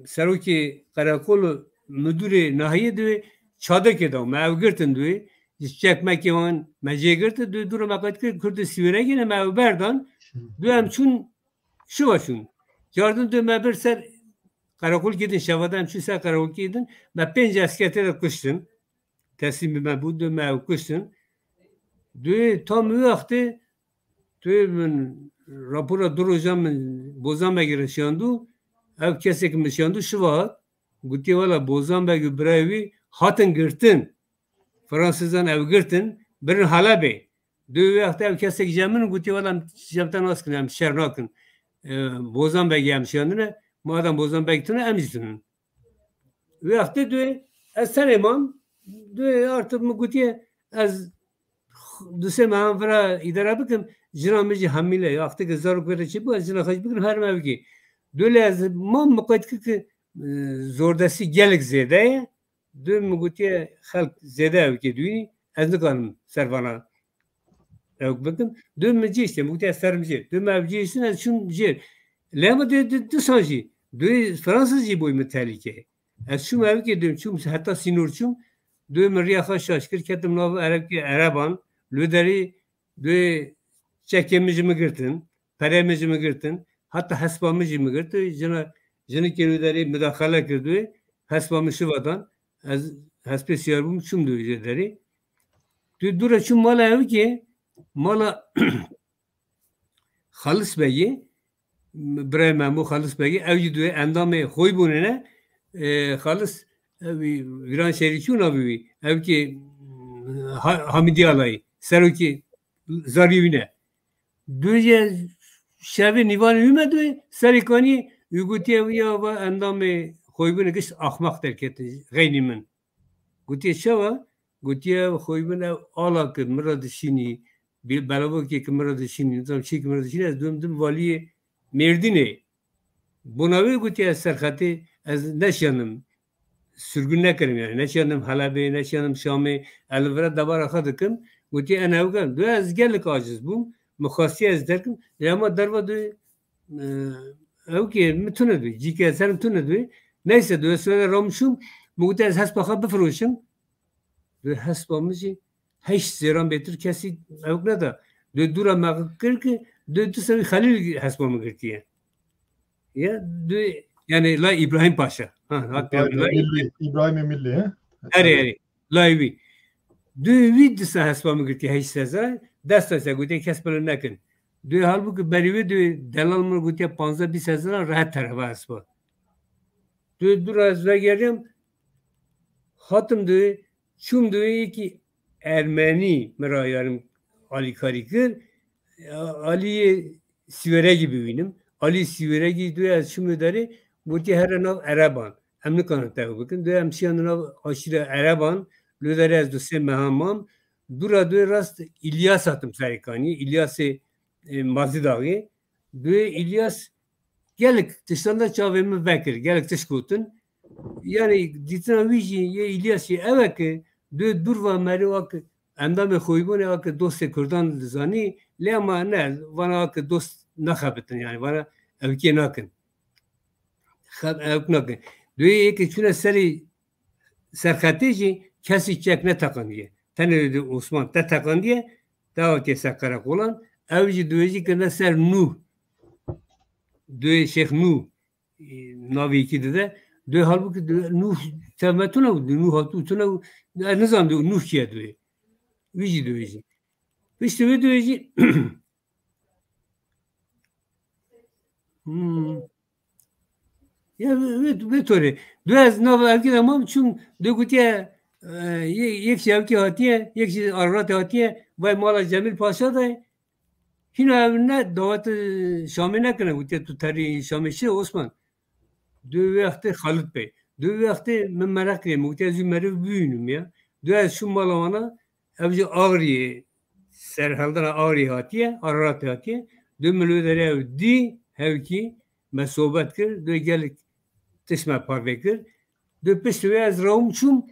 serokê qereqol û müdürê nahiyê dê çadekê de me ew girtin dê. Ji çekmekê wan me jê girtin dê, dûra me qet kir, Kurdê Sîwêregê ne me ew berdan. Dê em çûn, şiva çûn. Cardin dê me bir ser qereqolkê din, şeva de em çûn ser qereqolkê din, me pênc esker tê de kuştin. Teslîmê me bû, dê me ew kuştin. Dê tam wî wextê, tu min rapora du roja min Bozan Begê re şiyandû, ev kesê ke min şiyandû şiva hat, gotiye, wela Bozan Beg û birayê wî hatin girtin. Fransizan ew girtin, birin Helebê. Dê wê wextê ev kesek ji min gotiye, wela em ji te nas kin, em şer nakin. E, Bozan Begê em şiyandine, madem Bozan Beg tune, em jî tunin. Wê wextê dê ez tenê mam, dê artık min gotiye, ez du sê mehan vira îdare bikim, jina min jî hemîle, wextê ke zarok were çêbû, ez jina xwe jî bigirim, herim ev kê. Dê lê ez mam, min qet kir ki, e, zordestî gelek zêde ye, Dê min gotiye, xelk zêde ew kê dûyî, ez nikarim ser vana ew bikim. Dê min cihiştê, min gotiye, ez terim jê. Dê min ev cihiştin, ez çûm jê. Lê min dê, dê, disan jî, dê Fransiz jî bûy min tehlîke. Ez çûm ew kê dê, çûm heta sînor çûm. Dê min riya xwe şaş kir, ketim nav erebkê ereban. Li derê Dê çekê min ji min girtin, perê min ji min girtin, heta hespa min jî min girt. Jina, jinikê wê derê mudaxele kir dê, hespa min şiva dan, ez hespê siyar bûm, çûm dê jê derê. Dê dû re çûm mala ewikê, mala Xalis Begê, birayê Memo Xalis Begê, ew jî dê endamê Xoybûnê ne, e, Xalis, ew Vîranşêrî çû navê wî, ew kê, Ha-, Hamîdî Alayî, serokê zariyê wî ne. Dû jê şevê nîvanê wî me dû serê kanî wî gotiye, wî ya va endamê Xoybûnê gişt axmaq derketin xeynî min. Gotiye çawa? Gotiye Xoybûn ev ala ke min re dişînî, bir belavokê ke min re dişînî, nizam çî ke min re dişînî, ez dûm dim valiyê Mêrdînê. Bona wê gotiye ez serxetê, ez neşiyandim. Sürgün nekirim yani. Neşiyandim Helebê, neşiyandim Şamê. Ez li vira debara xwe dikim. Gotiye en ew kem. Dê ez gelek aciz bûm. Min xwastiye ez derkim. Lê hema derva dê, e, ew kê min tune dê. Cîke ez herim tune dê. Neyse dê ez were ram çûm. Min gotiye ez hespa xwe bifiroşim. Dê hespa min jî heşt zêran bêtir kesî ew neda. Dê dûra me kir ki dê tu sewî Xelîl hespa min girtiye. Ya, dê, yani la İbrahim Paşa. Ha, hat İbrahim peyam la Milli, İbrahim Milli, he? Erê, erê. La wî. Dê wî disa hespa min girtiye heşt hezar. Desta se gotiye kes bile nekin. Dê halbuki berî wê dê delal min gotiye panzdeh bîst hezar rehet tereva hespa. Dê dûra ez vegeriyam. Hatim dê, çûm dê yekî Ermenî min re yarim alîkarî kir. Aliyê Sîweregî bibînim. Alî Sîweregî dê ez çûm wê derê, gotiye here nav ereban. Em nikarin te ew bikin. Dê em çiyan nav aşîra ereban. Li derê ez du sê meha mam. Dûra dê rast İlyas hatim serê kanî. İlyasê, e, Mazîdağê. Dê İlyas gelek tiştan da çavê min vekir, gelek tişt gotin. Yani dîtina wî jî yê İlyas jî ew e ki dê dûr va merê wa ki endamê Xoybûnê wa ki dostê Kurdan dizanî, lê ama ne, vana wa ki dost naxebitin yani, vana ewkê nakin. Xeb-, ewk nakin. Dê yê ki çûne serî serxetê jî kesî çek neteqandiye. Tenê dê Osman te teqandiye, te avêtiye ser qereqolan, ew jî dê wê jî kirine ser Nûh. Dê Şêx Nûh, e, navê yekî dide. Dê halbûkî dê Nûh tev me tune û dê Nûh hatû tune û ez nizam dê Nûh kî ye dê. Wî jî dê wê jî. Piştî wê dê wê jî Hmm. Ya vê, vê, vê torê. Dê ez nava evkê de mam çûm, dê gotiye, e, ye-, yek jî evkê hatiye, yek jî Araratê hatiye, vay mala Cemîl Paşa de. Hîna ev ne dawet, e, Şamê nekine, gotiye tu terî Şamê şi Osman. Dê wê wextê Xalit Bey. Dê wê wextê min mereq kiriye, min gotiye ez wî meriv bibînim ya. Dê ez çûm mala wana, ev ji Axriyê, serhildana Axriyê hatiye, Araratê hatiye. Dê min li wê derê ew dî, hevkî, me sohbet kir, dê gelek tişt me parve kir. Dê piştî wê ez rawim çûm.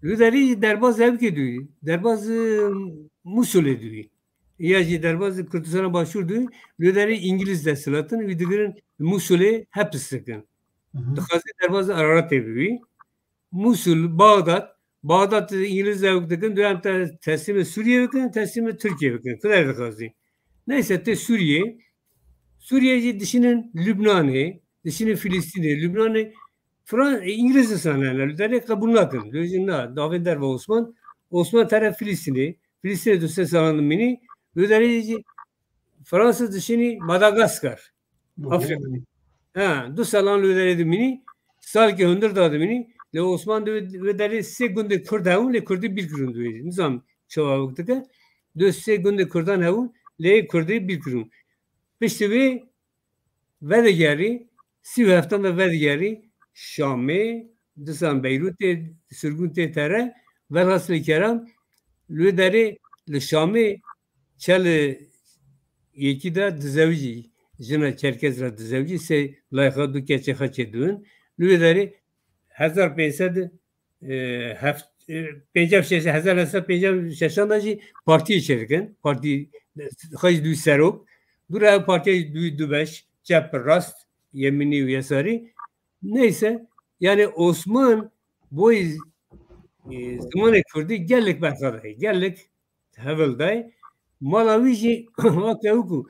Li derî derbaz evkê dûyî, derbaz, e, Musulê dûyî. Ya jî derbaz Kurdistana Başûr dûyî, li derî Îngilîz desthilatin, wî digirin Musulê hepis dikin. Hı hı. Dixwazî derbaz Araratê bibî. Musul, Bağdat, Bağdat Îngilîz ew dikin, dû em te teslîmê Sûriyê bikin, teslîmê Tirkiyê bikin. Kuder dixwazî. Neyse, tê Sûriyê. Sûriyê jî dişînin Lübnanê, dişînin Filistînê. Lübnanê, Fran-, Îngilîz disan hene, li derê qebûl nakin. Dû jî na, davên derve Osman. Osman tere Filistînê. Filistînê du sê salan dimînî. Li derê jî Fransa dişînî Madagaskar. Afrîka. Ha, du salan li wê derê dimînî, salkê hundir da dimînî. Lê Osman di wê, wê derê sê gundê Kurd hebûn, lê Kurdî bîr kirin di wê. Nizam, çawa ewk dike. Dê sê gundê Kurdan hebûn, lê yê Kurdî bîr kirûn. Piştî wê vedigerî, sî û heftan de vedigerî Şamê, disan Beyrûtê, sirgûn tê tere, velhasilî kelam, li wê derê li Şamê çel yekî de dizewicî, jina Çerkez re dizewicî, sê layê xwe du keçê xwe çêdibin. Li wê derê hezar pênc sed, e, heft, e, pêncî şeş, hezar neh sed pêncî şeşan de jî partiyê çêdikin. Partî xwe jî dû serok. Dû re ev partiya jî dû du beş, çep, rast, yemînî û yesarî. Neyse, yani Osman boy, e, zimanê Kurdî gelek berxwe dayê, gelek hevil dayê. Mala wî jî weke wekû,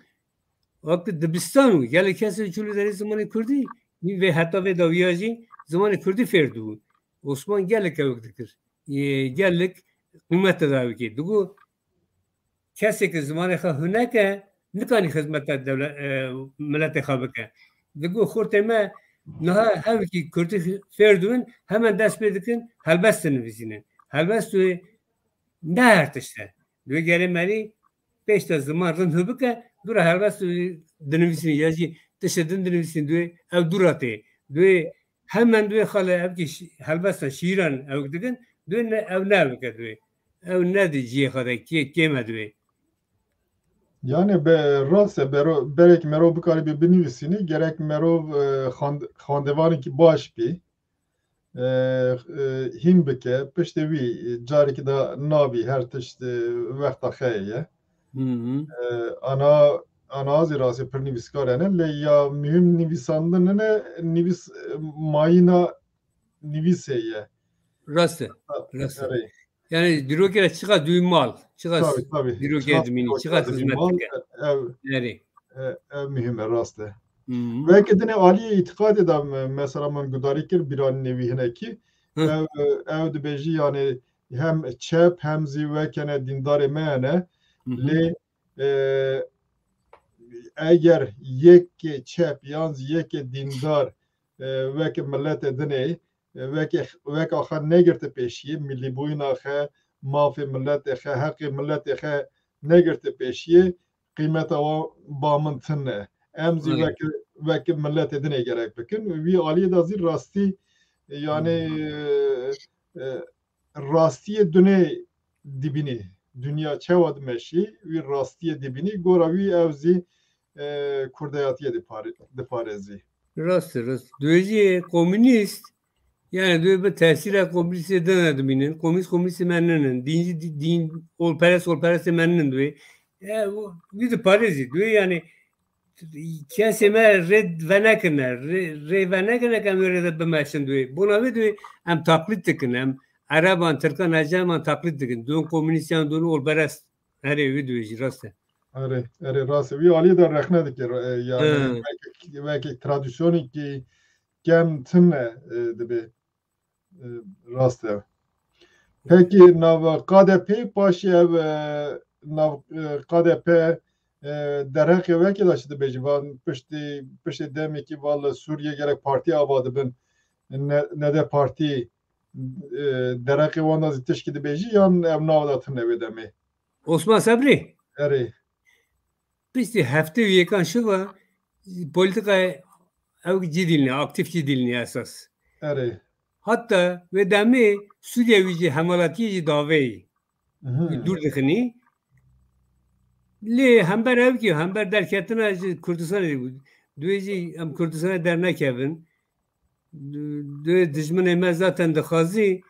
weke dibistan û gelek kesê çû li derê zimanê Kurdî, vê heta vê dawiya jî zimanê Kurdî fêr dibû. Osman gelek ewk dikir. E, gelek qîmete da wekê. Digo, kesê ke zimanê xwe hûn neke, nikanî xizmeta dewle-, e, miletê xwe bike. Digo, xortê me niha hevkî Kurdî fêr dibin, hemen dest pê dikin, helbest dinivîsînin. Helbest wê ne her tişt e. Dê gerê merî pêş de ziman rind hû bike, dû re helbest dinivîsînin ya jî tiştê din dinivîsînin, dê ew dû re tê. Dê hemen dê xale ev kî şi-, helbesta şîîran ew dikin, dê ne, ew ne ew bike dê. Ew ne di cihê xwe de kê-, kêm e dê. Yani be, rast e, bero-, berek merov bikarî bi binivîsînî, gerek merov, e, xand-, xandevanekî baş bî. E, e, hîn bike, piştê wî, e, carekî de nabî, her tişt, e, wexta xwe ye. Hı hı. E, ana, ana zî rastî pir nivîskar hene, lê ya muhîm nivîsandin nine, nivîs, e, mayîna nivîsê ye. Rast e, Ha, rast e. erê. Yani dîrokê re çiqas dûyî mal, çiqas Tabii, tabii. dîrokê Çiqas dimînî, dîrokê çiqas dimî xizmet mal, dike. e, ev, Erê. e, ev muhîm e, rast e. Hı hı. Belkî dinê aliyê îtîqadê de me-, mesela min gudarî kir, bîranînê wî hinekî. Hı. Ew, ew dibêjî, yani hem çep hem zî wekene dîndarê me hene. Hı hı. Lê, e, eger yekê çep yan zî yekê dîndar, e, weke miletê dinê, e, weke, weka xwe negirte pêşiyê, millîbûyîna xwe, mafê miletê xwe, heqê miletê xwe negirte pêşiyê, qîmeta wan ba min tune. Em zî Aynen. weke, weke miletê dinê gerek bikin. Wî aliyê de zî rastî, yani, Hmm. e, e, rastiyê dunê dibînî. Dinya çawa dimeşî, wî rastiyê dibînî. Gora wî ew zî, e, kurdeyatiyê dipare-, diparêzî. Rast e, rast. Dê jî komünîst, yani dê bi tesîra komünîstê de nedimînin. Komünîst, komünîstê me ninin. Dîncî, dî-, dîn, olperest, olperestê me ninin dê. E, o, wî diparêzî. Dê yani kesê me rê venekirine. Rê, rê venekirine ke em wê rê de bimeşin dê. Bona wê dê em taklîd dikin. Em Ereban, Tirkan, Ecaman taklîd dikin. Dûn komünîst yan dûn olperest. Erê, wî dê jî rast e. Erê, erê, rast e. Wî alî de rexne dike, e, yani Hı. belki, belki tradisyonekî kem tune, e, dibe. E, rast e. Peki nav K D P paşê ev, e, nav, e, K D P, e, derheqê wekî de çi dibêjî? Van piştî, piştê demekî val Sûriye gerek partî ava dibin. Ne, ne de partî, e, derheqê wan de zî tişkî dibêjî yan ev nav de tune wê demê? Osman Sebrî. Erê. Piştî heftê û yekan şiva polîtîkayê ew cî dîlnê, aktîf cî dîlnê esas. Erê. Hatta wê demê Sûriye wî jî hemalatiyê jî daveyî. Mhm. Dûr dixinî. Lê hember ew kî, hember derketina ji Kurdistanê dê bû. Dê jî em Kurdistanê dernekevin. Dê dijminê me zaten dixwazî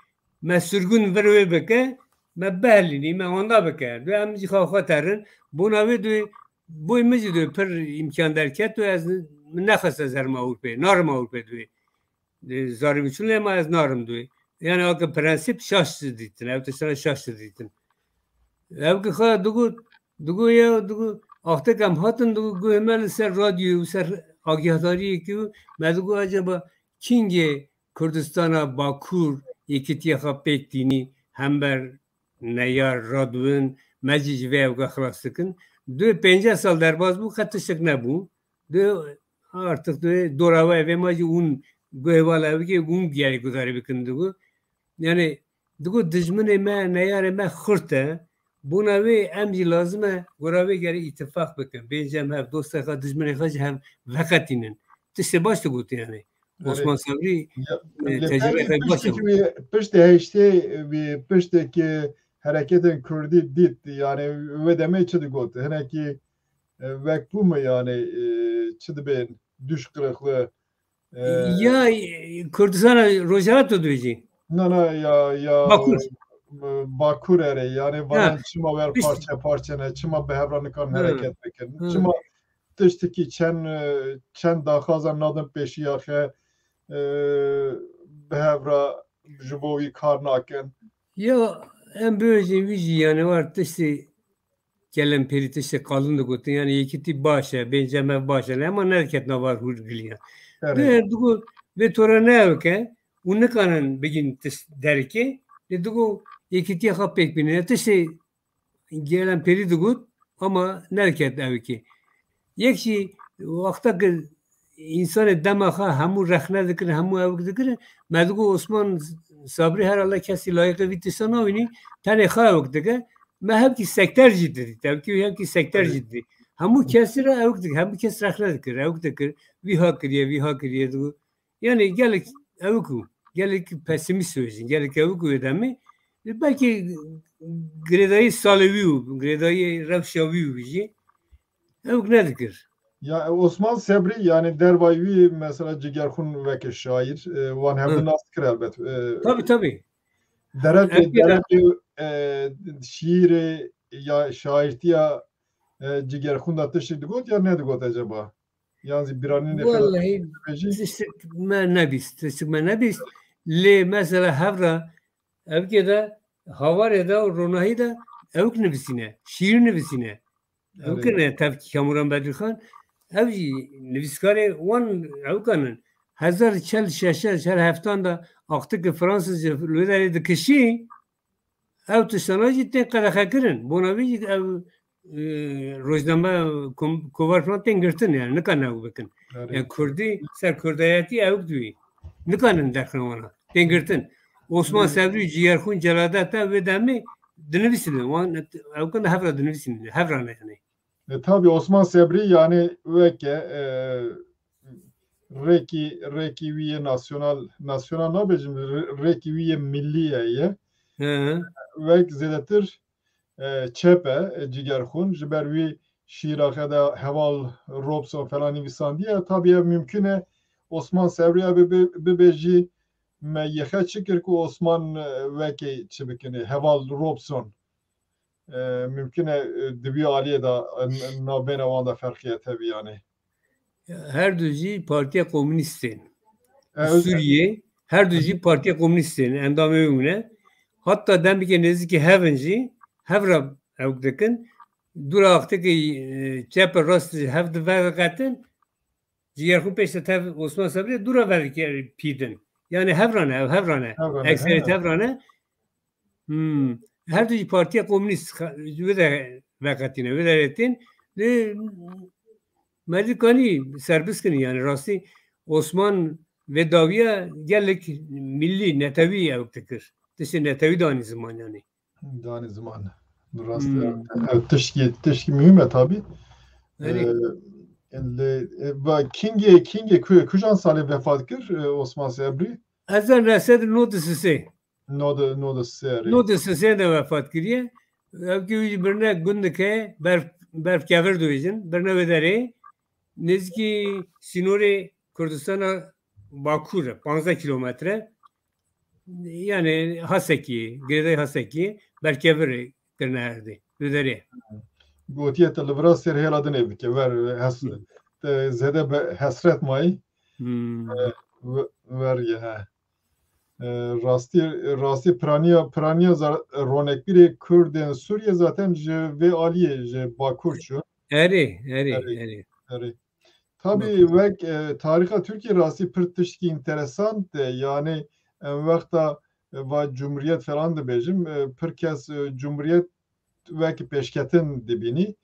me sirgûn vir wê bike, me bihelînî, me wenda bike. Dê em jî xwe xwe terin. Bona wê dê boy min jî dê pir îmkan derket û ez min nexwest ez herim Ewropê, narim Ewropê dê. Dê zarî min çûn lê ma ez narim dê. Yani ake prensîp şaş dîtin, ew tiştana şaş dîtin. Ew ki xwe digot, digot ya, digot, axtek em hatin, digot, guhê me li ser radyoyê û ser agahdariyekî û me digot, acaba kîngê Kurdistana Bakur yekîtiya xwe pêk tînî hember neyar radwin, me jî ji vê ewka xilas dikin. Dê pênceh sal derbas bû, qet tiştek nebû. Dê artık dê dora we vê ma jî hûn guhê vala ew kê hûn gelek gudarî bikin digo. Yani digo dijminê me, neyarê me xurt e. Bona wê em jî lazim e gora wê gerê îtifaq bikin. Bên cem hev, dostê xwe, dijminê xwe ji hev veqetînin. Tiştê baş digotin yani. Erê. Osman Sebrî, ya, e, lê tecrübe piştî xwe baş e. Piştî heştê wî, piştê ki hereketên Kurdî dît, yani wê demê çi digot? Hinekî, e, wek bû mu yani, e, çi dibên duş qirixli, e, ya, e, Kurdistana Rojava tu dibêjî? Na, na, ya, ya, Bakur. E, Bakur erê. Yani vanan çima wer parçe parçe ne, çima bi hev re nikan hareket bikin? Çima tiştekî çend, e, çend daxwazan nadin pêşiya xe, e, bi hev re ji bo wî kar nakin? Ya, em bibêjin wî jî, yani, war tiştê kelemperî, tiştê qalin digotin, yani, yekîtî baş e, bên cem hev baş e, lê hema nediket nava hûrgiliyan. Erê. Digot, vê tore ne ewk e, û nikanin bigîn tişt derikê, lê digot, yekîtiya xwe pêk bînin. Ya tiştê gelemperî digot, ama nediket ewikê. Yek jî wexta ki însanê dema xwe hemû rexne dikirin, hemû ewik dikirin, me digot Osman Sabrî herhalde kesî layiqê vî tişta nabînî, tenê xwe ewik dike. Me hevkî sekter jî didît, ewkî wî hevkî sekter jî didît. Hemû kesî re ewik dike, hemû kes rexne dikir, ewik dikir, vî ha kiriye, vî ha kiriye, digot. Yani gelek ewik û gelek pesimîst bêjin, gelek ewik û demê, belkî girêdayî salê wî û girêdayî rewşa wî û jî ewik nedikir. Ya, Osman Sebrî, yani dervayî wî mesela Cigerxûn weke şaîr, e, wan hevdu nas dikir elbet. E, tabii, tabii. Dereqê, dereqê, e, şiîrê ya şaîrtiya, e, Cigerxûn da tiştê digot ya nedigot acaba? Yan zî bîranînê xwe de... Wellahî, tiştik me nebîst, tiştik me nebîst. Lê mesela hevra ewkê de, hawarê de û ronahî de ewk nivîsîne, şîîr nivîsîne. Ewk ne tevkî Kamuran Bedîxan. Ev jî nivîskarê wan ewkan in. Hezar çel şeşe, çel heftan de axtike Fransizce li wê derê dikişî. Ew tiştana jî tên qedexekirin. Bona vê jî ew, e, rojname, kom-, kovar falan tên girtin, yani nikarin ew bikin. Erê. Yani Kurdî, ser Kurdayetî ewk dibî. Nikarin derxin wana. Tên girtin. Osman Sebrî, Cigerxûn, Celadet, ev vê demê dinivîsînin. Wan ewkan de hevra dinivîsînin. Hevra ne yani. E, tabii Osman Sebrî yani weke, e, rêkî, rêkî wî yê nasyonal, nasyonal nabêjim, rê-, rêkî wî yê millî ye ye. Hı hı. Wek zêdetir, e, çep e, e, Cigerxûn. Ji ber wî şîîra xwe de heval Robson falan nivîsandiye. Tabii ev mümkün e. Osman Sebrî ya bibe, bibe jî me yê xwe çi kir ku Osman, e, wekê çi bikine, heval Robson. E, mümkün e, e, di vî aliyê de, e, n-, navbêna wan de ferqiyet hebî yani. Her du jî Partiya Komûnîstên Sûriyê, her du jî Partiya Komûnîstên endamê wî bûne. Hatta demekê nêzîkî hev in jî, hev re ewk dikin. Dûra wextekî, e, çep û rast ji hev di veqetin, Cigerxûn pêş de tev Osman Sebrê dûra verkê pî din. Yani hevra ne, ev hevra ne. Hevra ne, ekseriyet he. Hevra ne. Hmm. Her du jî Partiya Komûnîst xa-, ji wê de veqetîne, wê de rêtên. Lê me dikanî serbist kirin, yani rastî Osman vê dawiya gelek millî, netewî ew dikir. Tiştê netewî danî ziman yani. Danî ziman. Rast e. Hmm. Ev tişkî, tişkî muhîm e tabî. Erê. Ee, lê, e, va, kingê, kingê ku-, kujan salê vefat kir, e, Osman Sebrî? Hezar neh sed û nod û sê. Nod û, nod û sê, erê. Nod û sê de vefat kiriye. Ev ki wî birine gundike berf, berfkevir dibêjin. Birine wê derê. Nêzîkî sînorê Kurdistana Bakur e, panzdeh kilometre. Yani Hasekî, girêdayî Hasekî, berkevirê kirine erdê, li derê. Gotiye te li vira sêr hêla dinê bike, ver hes-, te zêde be hesret mayî. Hmm. E, ve-, ver ye, he. E, rastî, rastî piraniya, piraniya za-, ronekbîrê Kurdên Sûriye zaten ji vê aliyê, ji Bakur çû. Erê, erê, erê. Erê. Tabî wek, e, tarîxa Tirkiyê rastî pir tiştkî înteresant e. Yanî em wexta, e, va cumhuriyet falan dibêjim, e, pir kes, e, cumhuriyet wek pêşketin dibînî.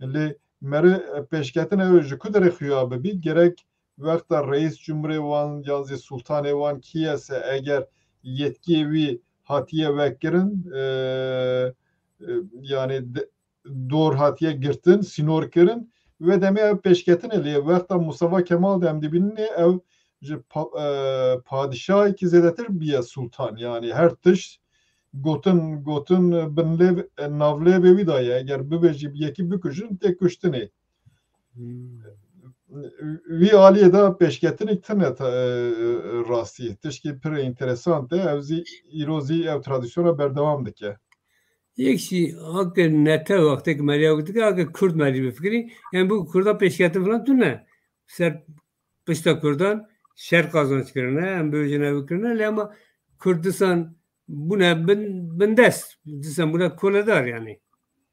Lê meri, e, pêşketin ew ji ku derê xuya bibî, gerek wexta reîs cumhurê wan yan zî sultanê wan kî ye se eger yetkiyê wî hatiye vekirin, e, e, yani de, dor hatiye girtin, sînor kirin. Ve demê ev pêşketinê lê wexta Mustafa Kemal de em dibîninê ev ji pa, e, padişahekî zêdetir biye sultan. Yani her tişt gotin, gotin binlê, e, navlê vê wî daye. Eger bibêjî yekî bikujin, tê kuştinê. Hmm. Vî aliyê de pêşketinik tine te, e, rastî. Tişkî pir înteresant e. Ev zî îro zî ev tradisyona berdewam dike. Yek jî ake nete wextê ki meriya dike, ake Kurd merî bifikirî, em bu Kurda pêşketin filan tune. Ser pişta Kurdan şer qazanç kirine, em bibêjin ev kirine, lê ama Kurd disan bûne bin, bindest, disan bûne koledar yani.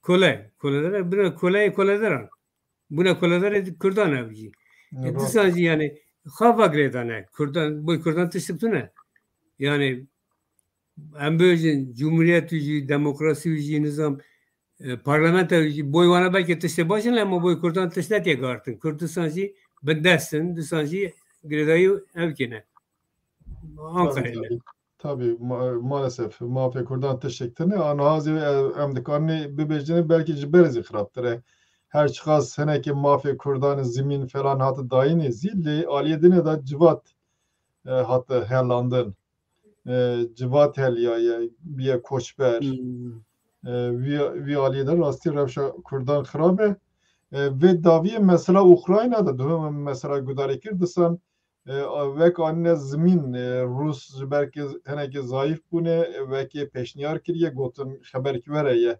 Kole, koledar, bûne koleyê koledaran. Bûne koledarê Kurdan ev jî. E, Rast. Disan jî yani xava girêdane. Kurdan, boy Kurdan tiştik tune. Yani em bibêjin cumhuriyet jî, demokrasî jî, nizam, e, parlamento jî, boy wana belkî tiştê baş in, ama boy Kurdan tişt netiye gartin. Kurd disan jî bindest in, disan jî girêdayî ev kêne. Ankara'yla. Tabii, tabii. Tabii, ma-, maalesef mafê Kurdan tiştek tune. Aniha zî, e, em dikarin bibêjin, belkî ji berê zî xirabtir e. Her çiqas hinekî mafê Kurdan zimîn falan hate dayînê zî, lê aliyê dinê de civat, e, hate helandin. E, civat heliyaye, biye koçber. Hmm. E, vî, vî aliyê de rastî rewşa Kurdan xirab e. E, vê dawiyê mesela Ukrayna de duhum mesela gudarê kir, disan, e, wek anîne zimîn, e, Rûs ji ber ke hinekî zayîf bûne, wekê pêşniyar kiriye, gotin xeberkî were ye,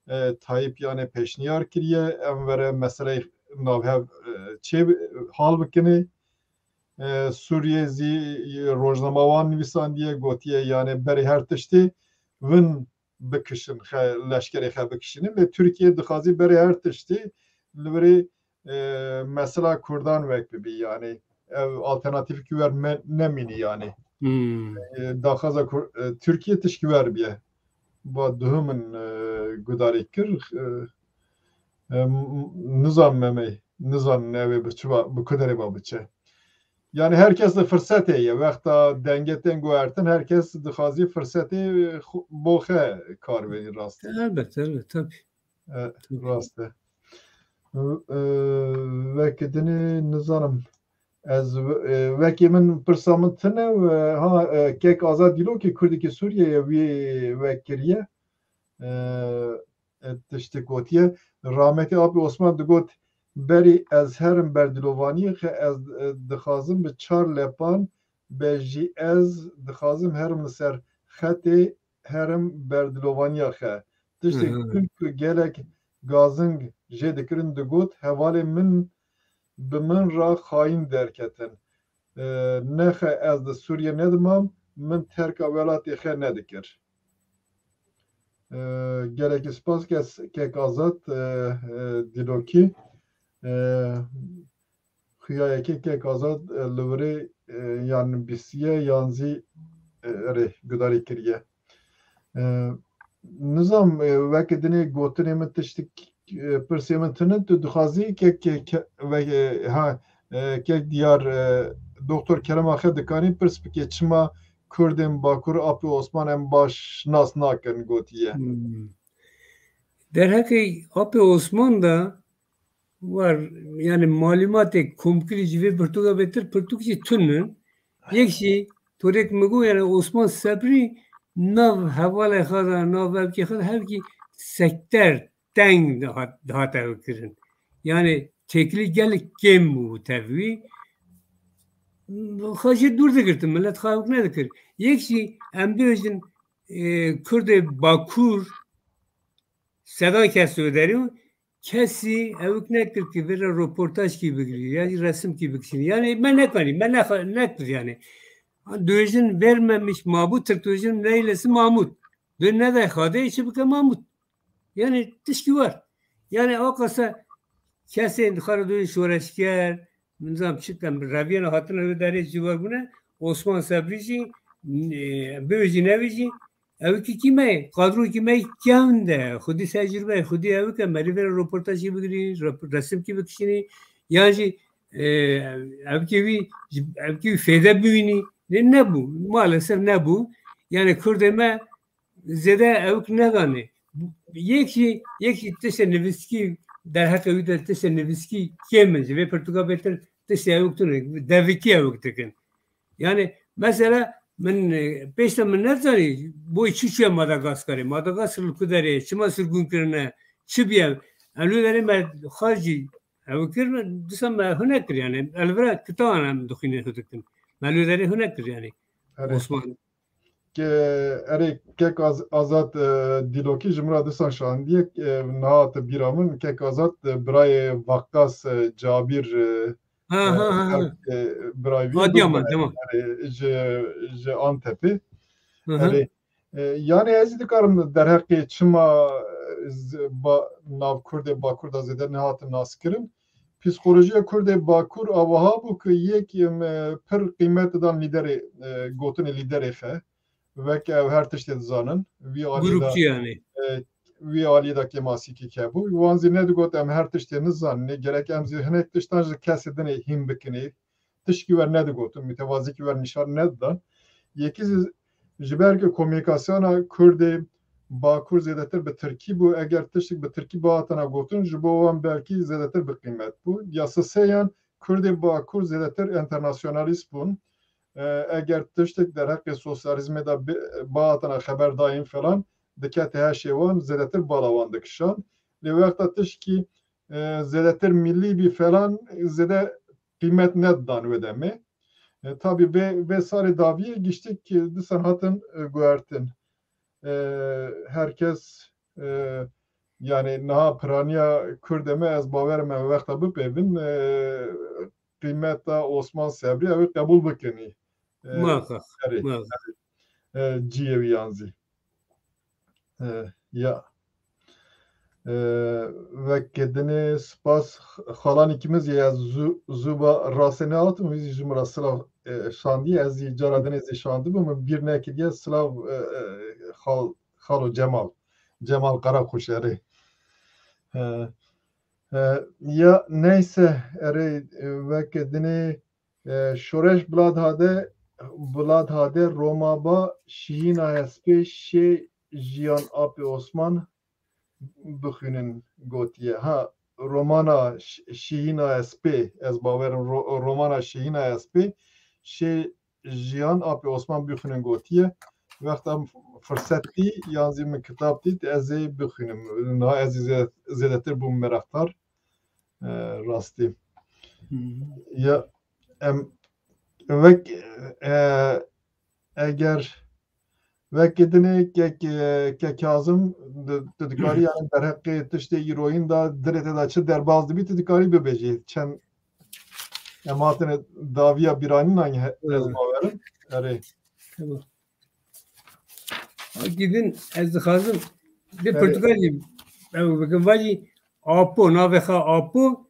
e, Tayyip yani pêşniyar kiriye, em were meseleyê navhev, e, çê bi-, hal bikinê. E, Sûriyê zî, e, rojnamewan nivîsandiye, gotiye yani berê her tiştê win bikişin, xe-, leşkerê xe bikişînin. Lê Tirkiye dixwazî berê her tiştî li virê, e, mesela Kurdan wek bibî. Yani ev alternatîfkî wer me-, nemînî yani. Hmm. E, daxwaza Kur-, e, Tirkiye tişkî wer biye. Ba duhumin, e, gudarê kir. E, e, m-, nizan memey, nizan newê bi çi va-, bi ku derê va biçe. Yani her kes de firsetê ye. Wexta denge tên guhertin, her kes dixwazî firsetê xu-, bo xe kar bênî rastî. Elbet, elbet, tabii. E, Tabii. Rast e. E, wekî dinê nizanim. Ez, e, wekî min pirsa min tine, e, ha, e, kek Azad Dîlokî Kurdekî Sûriye ye, wî wek kiriye. E, e, tiştek gotiye. Rahmetî Apê Osman digot, berî ez herim ber dilovaniyê xe, ez, e, dixwazim bi çar lepan be jî ez dixwazim herim li ser xetê herim ber dilovaniya xe. Tiştek Hı hı. tune ku gelek gazing jê dikirin digot, hevalê min bi min re xayîn derketin. E, nexe ez li Sûriye nedimam, min terka welatê xe nedikir. E, gelekî spas kes kek Azad, e, e, Dîlokî. E, xuya yekê kek Azad, e, li virê, e, yan nivîsiye yan zî, e, erê gudarî kiriye. E, nizam, e, weke dinê gotinê min tiştik, e, pirsê min tune, tu dixwazî kek, kek, ke-, ve-, e, ha, e, kek diyar, e, doktor Kerem Axe dikanî pirs bike, çima Kurdên Bakur Apê Osman em baş nas nakin, gotiye. Hmm. Derheqê Apê Osman de war, yani malûmatê komkirî ji vê pirtûka bêtir pirtûk jî tune. Yek jî torêk min got, yani Osman Sebrî nav hevalê xwe de, nav evkê xwe de hevkî sekter teng dihat, dihate ew kirin. Yani têkilî gelek kêm bû tevî. Xwe jê dûr digirtin, millet xwe ewk nedikir. Yek jî em bibêjin, e, Kurdê Bakur, sedan kes li derî, kesî ewk nekir ki vê re roportaj kî bigirî, ya jî resim kî bikişînî. Yani me nekanî, me nexa-, nekir yani. Dibêjin vermemiş mabû, Tirk dibêjin neylesi mamut. Dê nede xadê çi bike mamut. Yani tişkî war. Yani o kasa kesên xwe re dibêjin şoreşger, nizam çi tem, reviyena hatine wê derê ciwar bûne, Osman Sebrî jî, e, bê jî nevê jî, ew ki kî me, kadro ki me kevn de, xwedî tecrübe, xwedî ew ke merî vê re roportajî bigirî, rep-, resim kî bikişînî, yan jî, e, ev ki wî, ev ki wî fêde bimînî, ne, nebû, maalesef nebû. Yani Kurdê me zêde ewk neganê. Yek jî, yek jî tiştê nivîskî, derheqê wî de tiştê nivîskî kêm in. Ji vê pirtûka bêtir tiştê ewik tune, devikî ewik dikin. Yani mesela min, e, pêşte min nezanî boy çi çûye Madagaskarê. Madagaskar li ku derê ye, çima sirgûn kirine, çi bûye. Em li derê me xwe jî ew kir, dîsa me hune kir yani. Elvira kitaban em dixwînin, hû dikin. Me li derê hune kir yani. Erê. Osman. Ke, erê, kek Az-, Azad, e, Dîlokî ji min re dîsa şandiye, e, niha hate bîra min, kek Azad, e, birayê Vakkas, e, Cabîr, e, Ha, e, ha, ha, ha. e, birayê wî Adiyaman, bû, tamam. erê, ji, ji Antepê. Hı hı. Erê, e, yani ez dikarim derheqê çima, e, z-, ba-, nav Kurdê Bakur da zêde nehatin naskirin. Psîkolojiya Kurdê Bakur a wiha bû ku yek, em, e, pir qîmet didan lîderê, e, gotinê lîderê xwe. Wek ew her tiştê dizanin. Vî alî de, Grûpçî yani. e, vî alî de kêmasîkî hebû. Wan zî nedigot em her tiştê nizanin. Gerek em zî hinek tiştan ji kesê dinê hîn bikinê. Tişkî wer nedigotin, mütevazîkî wer nîşan nedidan. Yekî zî ji ber ku komûnîkasyona Kurdê Bakur zêdetir bi Tirkî bû, eger tiştik bi Tirkî bihatana gotin, ji bo wan belkî zêdetir bi qîmet bû. Ya sisêyan Kurdê Bakur zêdetir enternasyonalîst bûn. E, eger tiştik derheqê sosyalîzmê de bi-, bihatana xeber dayîn falan, dikete heşê wan, zêdetir bala wan dikişand. Lê wexta tişkî, e, zêdetir millî bî falan, zêde qîmet nedidan wê demê. E, tabî vê, vê salê dawiyê giştik dîsan hatin, e, guhertin. E, her kes, e, yani niha piraniya Kurdê me, ez bawer me wexta bipêvin, e, qîmeta Osman Sebrî ew ê qebûl bikinî. E, Muhakkak, erê, muhakkak. E, ciyê wî yan zî. E, ya. E, wek dinê spas xalanî kimiz ya zû-, zûba rastê nehatim, wî zî ji min re silav, e, şandî, ez zî cara dinê zî şandibû, min bîr nekiriye, silav, e, e, xal-, xalo Cemal, Cemal Karakuş erê. E, e, ya neyse, erê, e, wek dinê E, Şoreş Biladhade, Biladhade Romaba Şihîna Hespê Şê Jiyan Apê Osman bixwînin gotiye. Ha, romana Ş-, Şihîna Hespê, ez bawerim ro-, romana Şihîna Hespê Şê Jiyan Apê Osman bixwînin gotiye. Wexta firset dî, yan zî min kitab dît, ez ê bixwînim. Niha ez zê-, zêdetir bûm meraqdar. E, rastî. Hı hı. Ya, em, wek, e, eger wek dinê kek, e, kek Kazim, tu, tu dikarî yani derheqê tiştê îroyîn de dilê te de çi derbaz dibî, tu dikarî bibêjî. Çend em hatine dawiya bîranînan he-, ez Evet. bawerim. Erê. Tamam. Akî din ez dixwazim di Evet. pirtûka jî ew bikim. Vajî Apo, navê xwe Apo,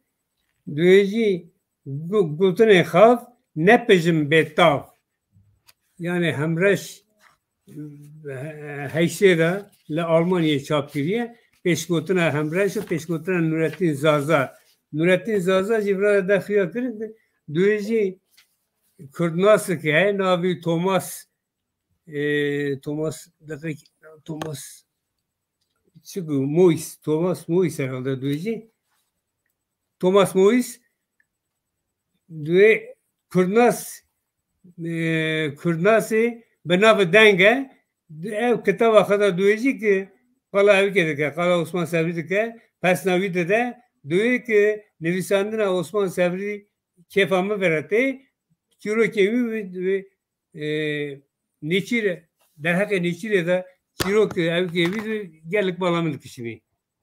dibêjî gu-, gotinê xav nepijim bê tav. Yani Hemreş, he-, heştê de li Almanyayê çap kiriye. Pêşgotina Hemreş û pêşgotina Nurettin Zaza. Nurettin Zaza jî vira de xuya kirin, dibêjî Kurdnasek heye, navî Thomas, e, Thomas, deqek, Thomas, çi gu, Mois, Thomas Mois herhalde dibêjî. Thomas Mois, dibê Kurdnas, e, Kurdnasê bi navê deng e, di ev kitaba xwe de dibêjî ki qala ewikê dike, qala Osman Sebrî dike, pesna wî dide, dibê ki nivîsandina Osman Sebrî kêfa min vere tê, çîrokê wî, wî, wî, e, Nêçîrê, derheqê Nêçîrê de çîrok ewikê wî gelek bala min dikişînî.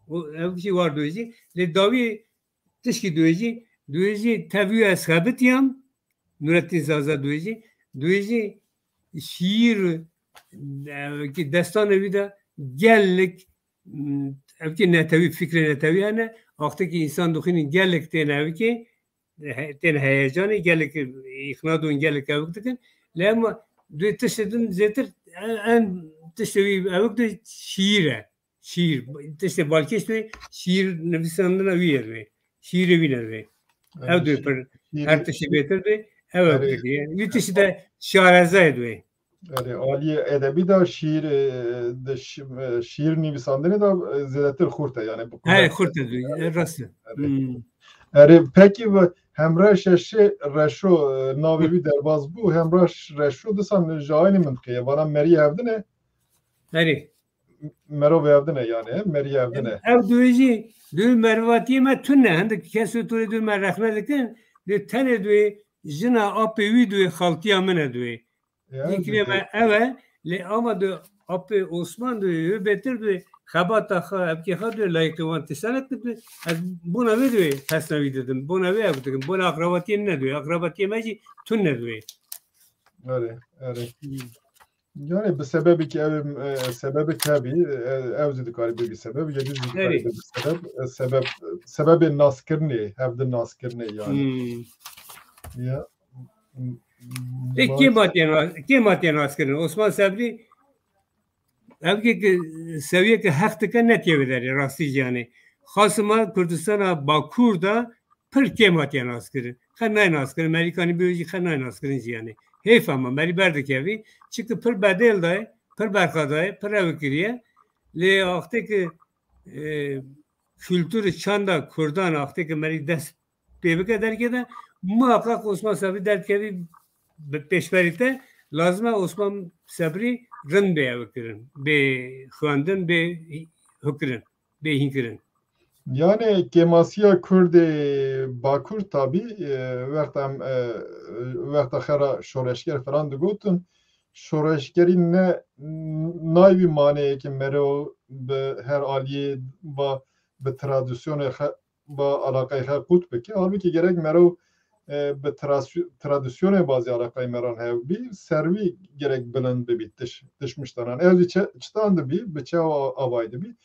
Û ewik jî war dibêjî. Lê dawî tişkî dibêjî, dibêjî tevî ez xebitiyam, Nurettin Zaza dibêjî, dibêjî şiîr, e, ki destanê wî de gelek, m, ewkê netewî, fikrê netewî hene, wextê ki însan dixwînin gelek tên ewkê, he-, tên heyecanê, gelek îqna dibin, gelek ewk dikin. Lê ema dê tiştê din zêtir, en, en tiştê wî ewk de şiîr e. Şiîr. Tiştê balkêş de şiîr nivîsandina wî ye divê. Şiîrê wî ne divê. Ew Yani dê şi-, pir şiîrê her tiştê bêtir dê, ew ew Erê. dikê. Wî tiştê de şarezayê divê. Erê, aliyê edebî de şîîr, e, de şi-, e, şîîr nivîsandinê de, e, zêdetir xurt e, yani bi He, xurt e, e, rast e. Erê. Hmm. Erê, pekî bi Hemra Şeşê Reşo, e, navê wî derbas bû. Hemra Reşo disan ji aynî mintiqê ye. Vana meriyê hevdin e. Erê. Merov hevdin e yani, he? Meriyê hevdin e. Ev duê jî, duê mervatiyê me tune. Hindik kes wê torê duê me rexne dikin. Dê tenê duê jina apê wî duê xaltiya min e duê. Fikrê me ev e, lê ama du apê Osman du, wê bêtir du, xebata xwe, evkê xwe du, layîqê wan tiştanek du, ez bona wê du pesnavî didim, bona wê ev dikim, bona aqrabatiyê ne du, aqrabatiyê me jî tune du. Erê, erê. Hmm. Yani bi sebebekî ev, e, sebebek hebî, e, ew jî dikarî bibî sebeb, yekî jî dikarî bibî sebeb, e, sebeb, sebebê naskirinê, hevdi naskirinê yani. Hmm. Ya. Peki kê hatiye nas-, kê hatiye naskirin? Osman Sebrî, ev ki, ki seviyeke heq dike netiye vê derê, rastî jî yani. Xasima Kurdistana Bakur da pir kêm hatiye naskirin. Xer nayê naskirin, merîkanî bê jî xer nayê naskirin jî yani. Hêf ama merî berdikevî. Çiki pir bedêl dayê, pir berxa dayê, pir ew kiriye. Lê axtê ki, e, kulturê çanda Kurdan axtê ki merî dest pê bike dergê de, muhaqqaq Osman Sebrî derdikevî bi pêşberî te, lazim e Osman Sebrî rind bê ew kirin, bê xwendin, bê hûkirin, bê hînkirin. Yani kêmasiya Kurdê Bakur tabî, e, wexta em, e, wexta xera şoreşger filan digotin, şoreşgerî ne, nayê wî maneyekî mero bi her aliyê ba bi tradisyonê xwe ba alaqeyê xwe qût bike. Halbûkî gerek mero, e, bi trasy-, tradisyonê bazî alaqeyê meran hevbî, ser wî gerek bilind bibî tiş-, tişmiştanan. Ew jî çi-, çitan dibî, bi çi awa-, avayî dibî.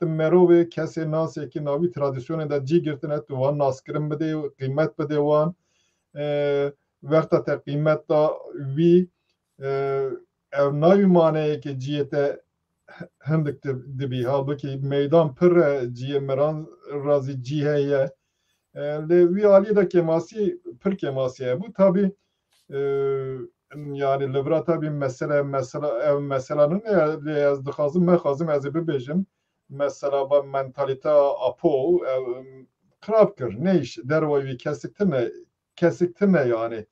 Tu merovê kesê nasekî navî tradisyonê de cî girtine, tu wan naskirin bidê, qîmet bidê wan. E, wexta te qîmet da wî, e, ev nayê wî maneyekê ciyê te hindik di-, dibî. Halbûkî meydan pir e, ciyê miran ra zî cî heye. E, lê wî aliyê de kêmasî, pir kêmasî hebû. Tabî, e, yani li vira tabî mesele, mesela, ev mesela nine, lê ez dixwazim, mexwazim ez ê bibêjim. Mesela va mentalîteya apo, ev, xirab kir, ne îş, derva wî kesik tune, kesik tune yani.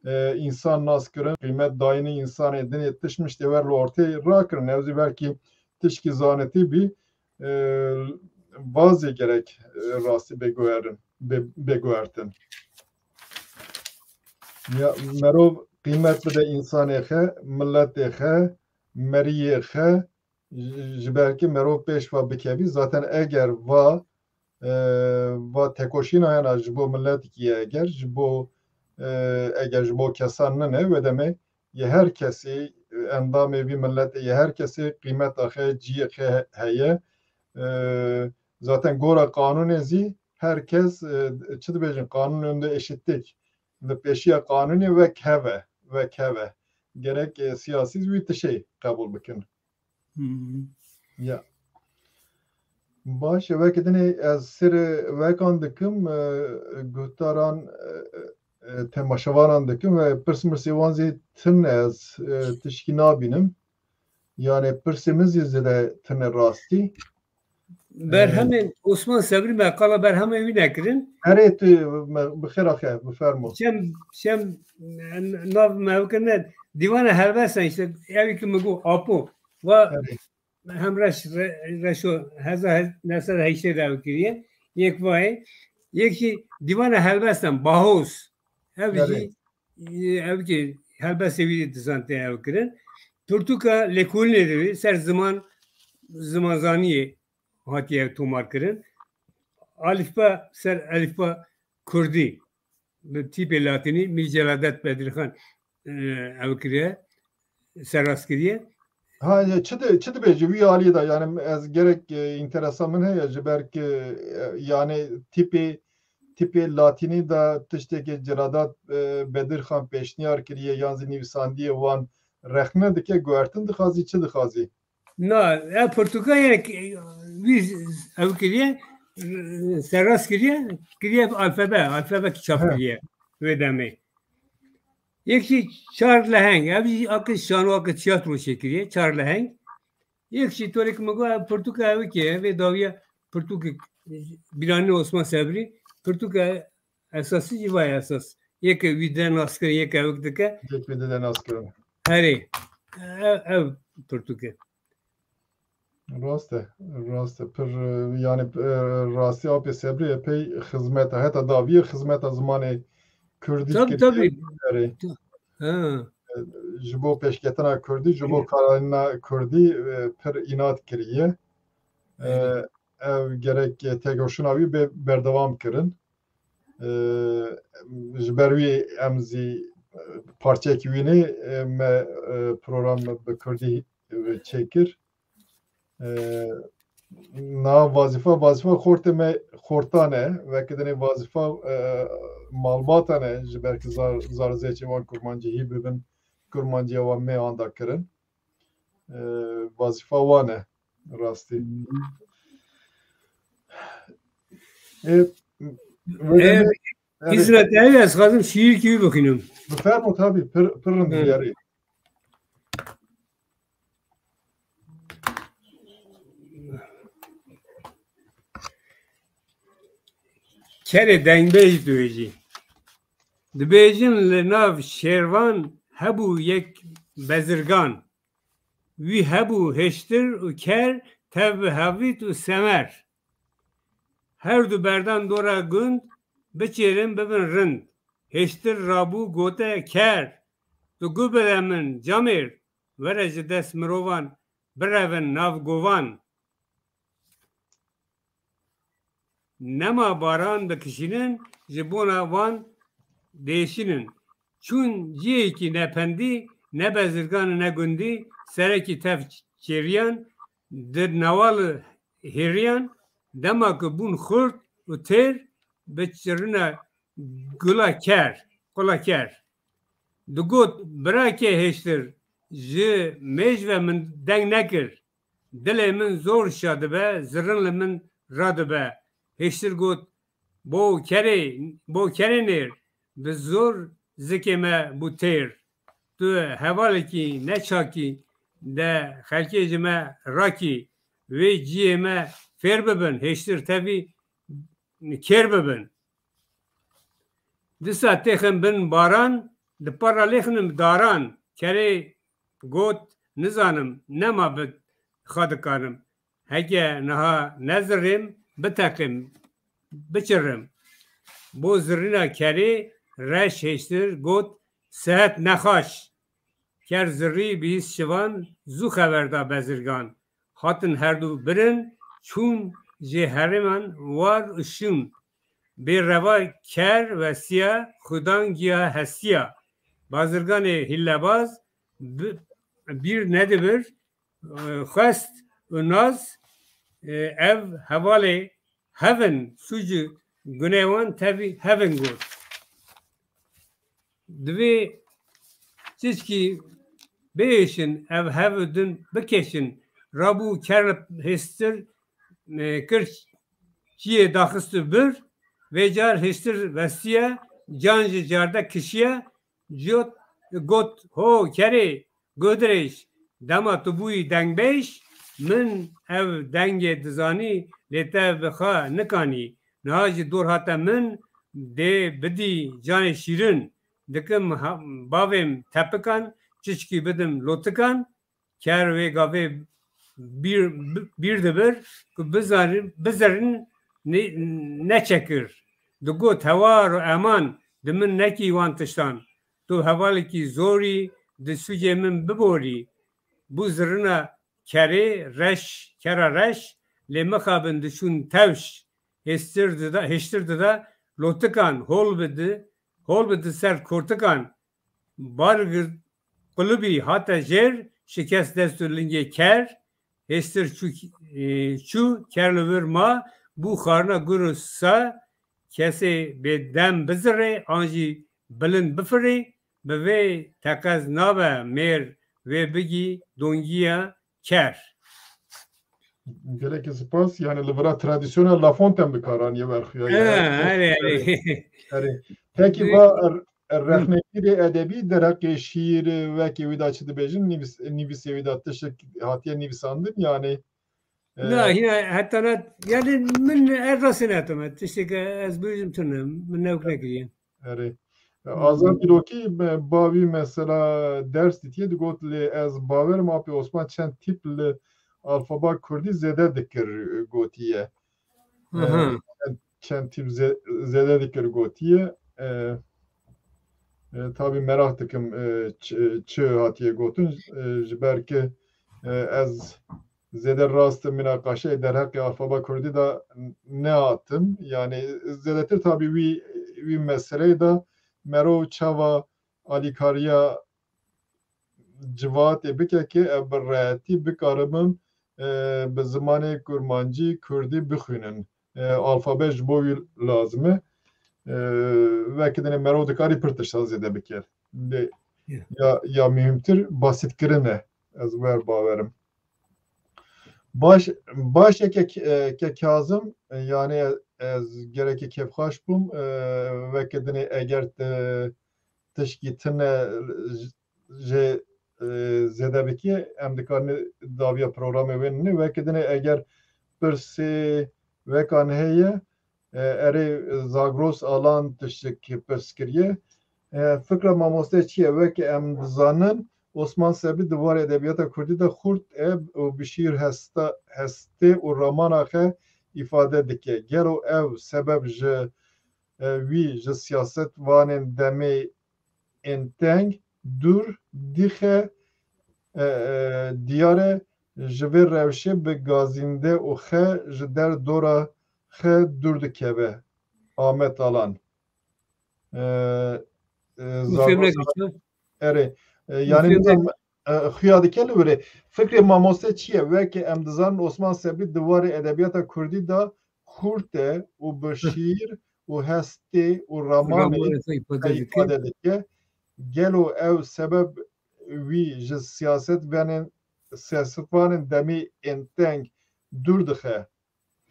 E, însan nas kirin, qîmet dayînî însanê dinê tişt miştê wer li ortê rakirin. Ew zî belkî tişkî zanetî bî, e, vazê gerek, e, rastî bê guherin, bê, bê guhertin. Ya, merov qîmet bide însanê xe, miletê xe, meriyê xe, ji, ji ber ki merov pêş va bikevî, zaten eger va, e, va tekoşîna hena ji bo miletikî ye, eger ji bo, e, eger ji bo kesan nine, wê demê yê her kesî, e, endamê vî miletê, yê her kesî qîmeta xe, ciyê xe heye. E, zaten gora qanûnê zî her kes, e, çi dibêjin, kanun önünde eşitlik. Li pêşiya qanûnê wek hev e, wek hev e. Gerek, e, siyasî wî tişê qebûl bikin. Hmm. Ya. Baş e, weke dinê ez sêrê wekan dikim, e, guhdaran, e, e, temaşevanan dikim ve pirs mirsê wan zî tune ez, e, tişkî nabînim. Yani pirsê min zî zêde tune rastî. Berhemên Osman Sebrî me qala berhemên wî nekirin. Erê tu me, bi xêra xe, bifermo. Çem, çem, nav me ew kirine, dîwana helbestan işte, ew ki min got Apo. Va Erê. Hemreş Re-, Reşo heza hez-, neh sed heştê de ew kiriye. Yek vayê. Yek jî dîwana helbestan, Bahoz. Ev Erê. Jî, e, ev ki helbestê wî dizan tê ew kirin. Pirtûka lêkolînê de wî ser ziman, zimanzaniyê hatiye tomar kirin. Alîfba ser elîfba kurdî bi tîpê latînî Mîr Celadet Bedirxan, e, ew kiriye, serrast kiriye. Ha, ya çi di-, çi dibêje wî alî de, yani ez gerek, e, înteresa min heye, ji ber ki, e, yani tîpê, tîpê latînî de tiştekê Celadet, e, Bedirxan pêşniyar kiriye, yan zî nivîsandiye wan rexne dike, guhertin dixwazî, çi dixwazî? Na, ev pirtûka yek, e, wî ew kiriye, e, serrast kiriye, kiriye alfabe, alfabe çap He. kiriye wê demê. Yek jî çar leheng. Ev jî ake şano, ake tiyatro çêkiriye. Çar leheng. Yek jî torek min got, ev pirtûka ew kê, ev ê dawiya pirtûkê Bîranî Osman Sebrî. Pirtûka esasî jî vay esas. Yeke wî de nas kirin, yeke ew dike. Yek wî de nas kirin. Herê. Ev, ev pirtûke. Rast e, rast e. Pir, e, yani, e, rastî Apê Sebrî epey xizmeta, heta daviyê xizmeta zimanê kurdî Tabii, kiriye. Tabii. Erê. Ha. E, ji bo pêşketina kurdî, ji bo Evet. karana kurdî, e, pir înat kiriye. E, Evet. ev gerek tegoşina wî bê berdewam kirin. E, ji ber wî em zî, e, parçeyekî wî nê, e, me, e, program bi kurdî, e, çêkir. E, na vazifa, vazifa xortê me xortan e. Weke dinê vazifa, e, malbatan e. Ji ber ki zar, zar zêçê wan kurmancî hî bibin, kurmanciya wan mê anda kirin. E, vazifa wan e. Rastî. E, E, wele me, yani, izne te heye, ez xwazim şiîrkî wî bixwînim. Bifermo, tabii, pir, pir rind Hı. diyarî. Kerê dengbêj dibêjî. Dibêjin li nav şêrvan hebû yek bezirgan. Wî hebû hêştir û ker, tev bi hevît û semer. Her du berdan dora gund, biçêrin bibin rind. Hêştir rabû gote ker, tu gu bide min camêrd, were ji dest mirovan birevin nav govan. Nema baran dikişînin, ji bona wan diêşînin. Çûn cihekî ne pendî, ne bezirgan ne gundî, serekî tev çêriyan, di newal hêriyan, dema ku bûn xurt û têr, bi çirina gula ker, qula ker. Digot, "Birakê hêştir, ji mêj ve min deng nekir. Dilê min zor şa dibe, zirin li min radibe." Hêştir got, "Bo kerê, bo kerê nêr, bi zor zikê me bû têr. Tu hevalekî ne çakî, de xelkê ji me rakî, wê ciyê me fêr bibin, hêştir tevî kêr bibin." Disa têxin bin baran, di para lêxnim daran. Kerê got, "Nizanim, nema bi xwe dikanim. Heke niha nezirêm, biteqim, biçirim." Bo zirîna kerê reş hêştir got, "Sehet nexaş." Ker zirî bihîst şivan, zû xeber da bezirgan. Hatin herdu birin, çûn jê herêman war û şûn. Bê reva ker westiya, xudan giya hestiya. Bazirganê hîlebaz bi-, bîr nedibir, e, xwest û naz, e, ev hevalê hevin, sûc û gunê wan tevî hevin got. Divê çiçkî bihêşin, ev hev û din bikeşin. Rabû ker hêstir, e, kir çiyê daxist û bir. Vê car hêştir vestiye, can ji carde kişiye, cot, got, "Ho, kerê, guh dirêj, dema tu bûyî dengbêj, min ev dengê dizanî, lê te bi xwe nikanî. Niha ji dor hate min, dê bidî canê şîrin. Dikim ha-, bavêm tepikan, çiçkî bidim lotikan." Ker wê gavê bîr, bi-, bîr dibir ku bizarin, bizirin ne-, neçekir. Digot, "Hewar û eman, di min nekî wan tiştan. Tu hevalekî zorî, di sûcê min biborî." Bû zirina kerê reş, kera reş, lê mixabin diçûn tewş. Hêstir dida, hêştir dida lotikan, hol bi di, hol bi di ser kortikan. Bar girt qulibî hate jêr, şikest dest û lingê ker, hêstir çû, e, çû, ker li vir ma, bû xarina gur û sa, kesê bêdem bizirê, an jî bilind bifirê, bi vê teqez nabe mêr vê bigî dongiya ker. Gelekî spas. Yani li vira tradisyona La Fontaine bi kar aniye berxuya. Ha, yani. Erê, erê. Erê. Peki, va er-, rexnekirê edebî derheqê şîîr wekî wî de çi dibêjin, nivîs-, nivîsê wî de tiştek hatiye nivîsandin, yanî, e, Na, hîna heta ne, yani min ez rastê netime. Tiştek ez bêjim tune, min newk nekiriye. Erê. Azad Dîrokî, me-, bavî mesela ders dîtiye, digot, lê ez bawerim Apê Osman çend tîp li alfaba kurdî zêde dikir, gotiye. E, Aha. çend, çend tîp zê-, zêde dikir gotiye. E, e, tabî meraq dikim, e, çi, çi hatiye gotin, e, ji ber ki, e, ez zêde rast minaqaşeyê derheqê alfaba kurdî de nehatim. Yani zêdetir tabî wî, wî meseleyê de mero çawa alîkariya civatê bike ki ev bi rehetî bikaribin, e, bi zimanê kurmancî, kurdî bixwînin. E, alfabe ji bo wî lazim e. E, wekî dinê mero dikarî pir tişta zêde bike. Lê Ya. ya, ya muhîmtir basîtkirin e. Ez wer bawerim. Baş, baş e ke, e, ke Kazim, e, yani ez gereke kêfxweş bûm, e, wekî dinê eger te tişkî tune jê, e, zêde bikî, em dikarin daviya programê wê ninê. Wekî dinê eger pirsê wekan heye, e, erê Zagros Alan tiştek pirs kiriye. E, fikra mamoste çi ye? Wekî em dizanin, Osman Sebrî di warê edebiyata kurdî de xurt e û bi şîîr hesta, hestê û ramana xe îfade dike. Gelo ev sebeb ji, e, wî ji siyasetvanên demê ên teng dûr dixe, e, e, diyar e, ji vê rewşê bi gazînde û xe ji der dora xe dûr dikeve. Amet Alan. E, e, Min fêm Zagros nekir. Erê. E, yani Fêm nizam, e, xuya dike li wirê. Fikrê mamoste çi ye? Weke em dizanin Osman Sebrî di warê edebiyata kurdî de xurt e û bi şîîr û hestê û ramanê Ramanê xwe îfade xwe dike. îfade dike. Gelo ew sebeb wî ji siyasetvanên, siyasetvanên demê ên teng dûr dixe?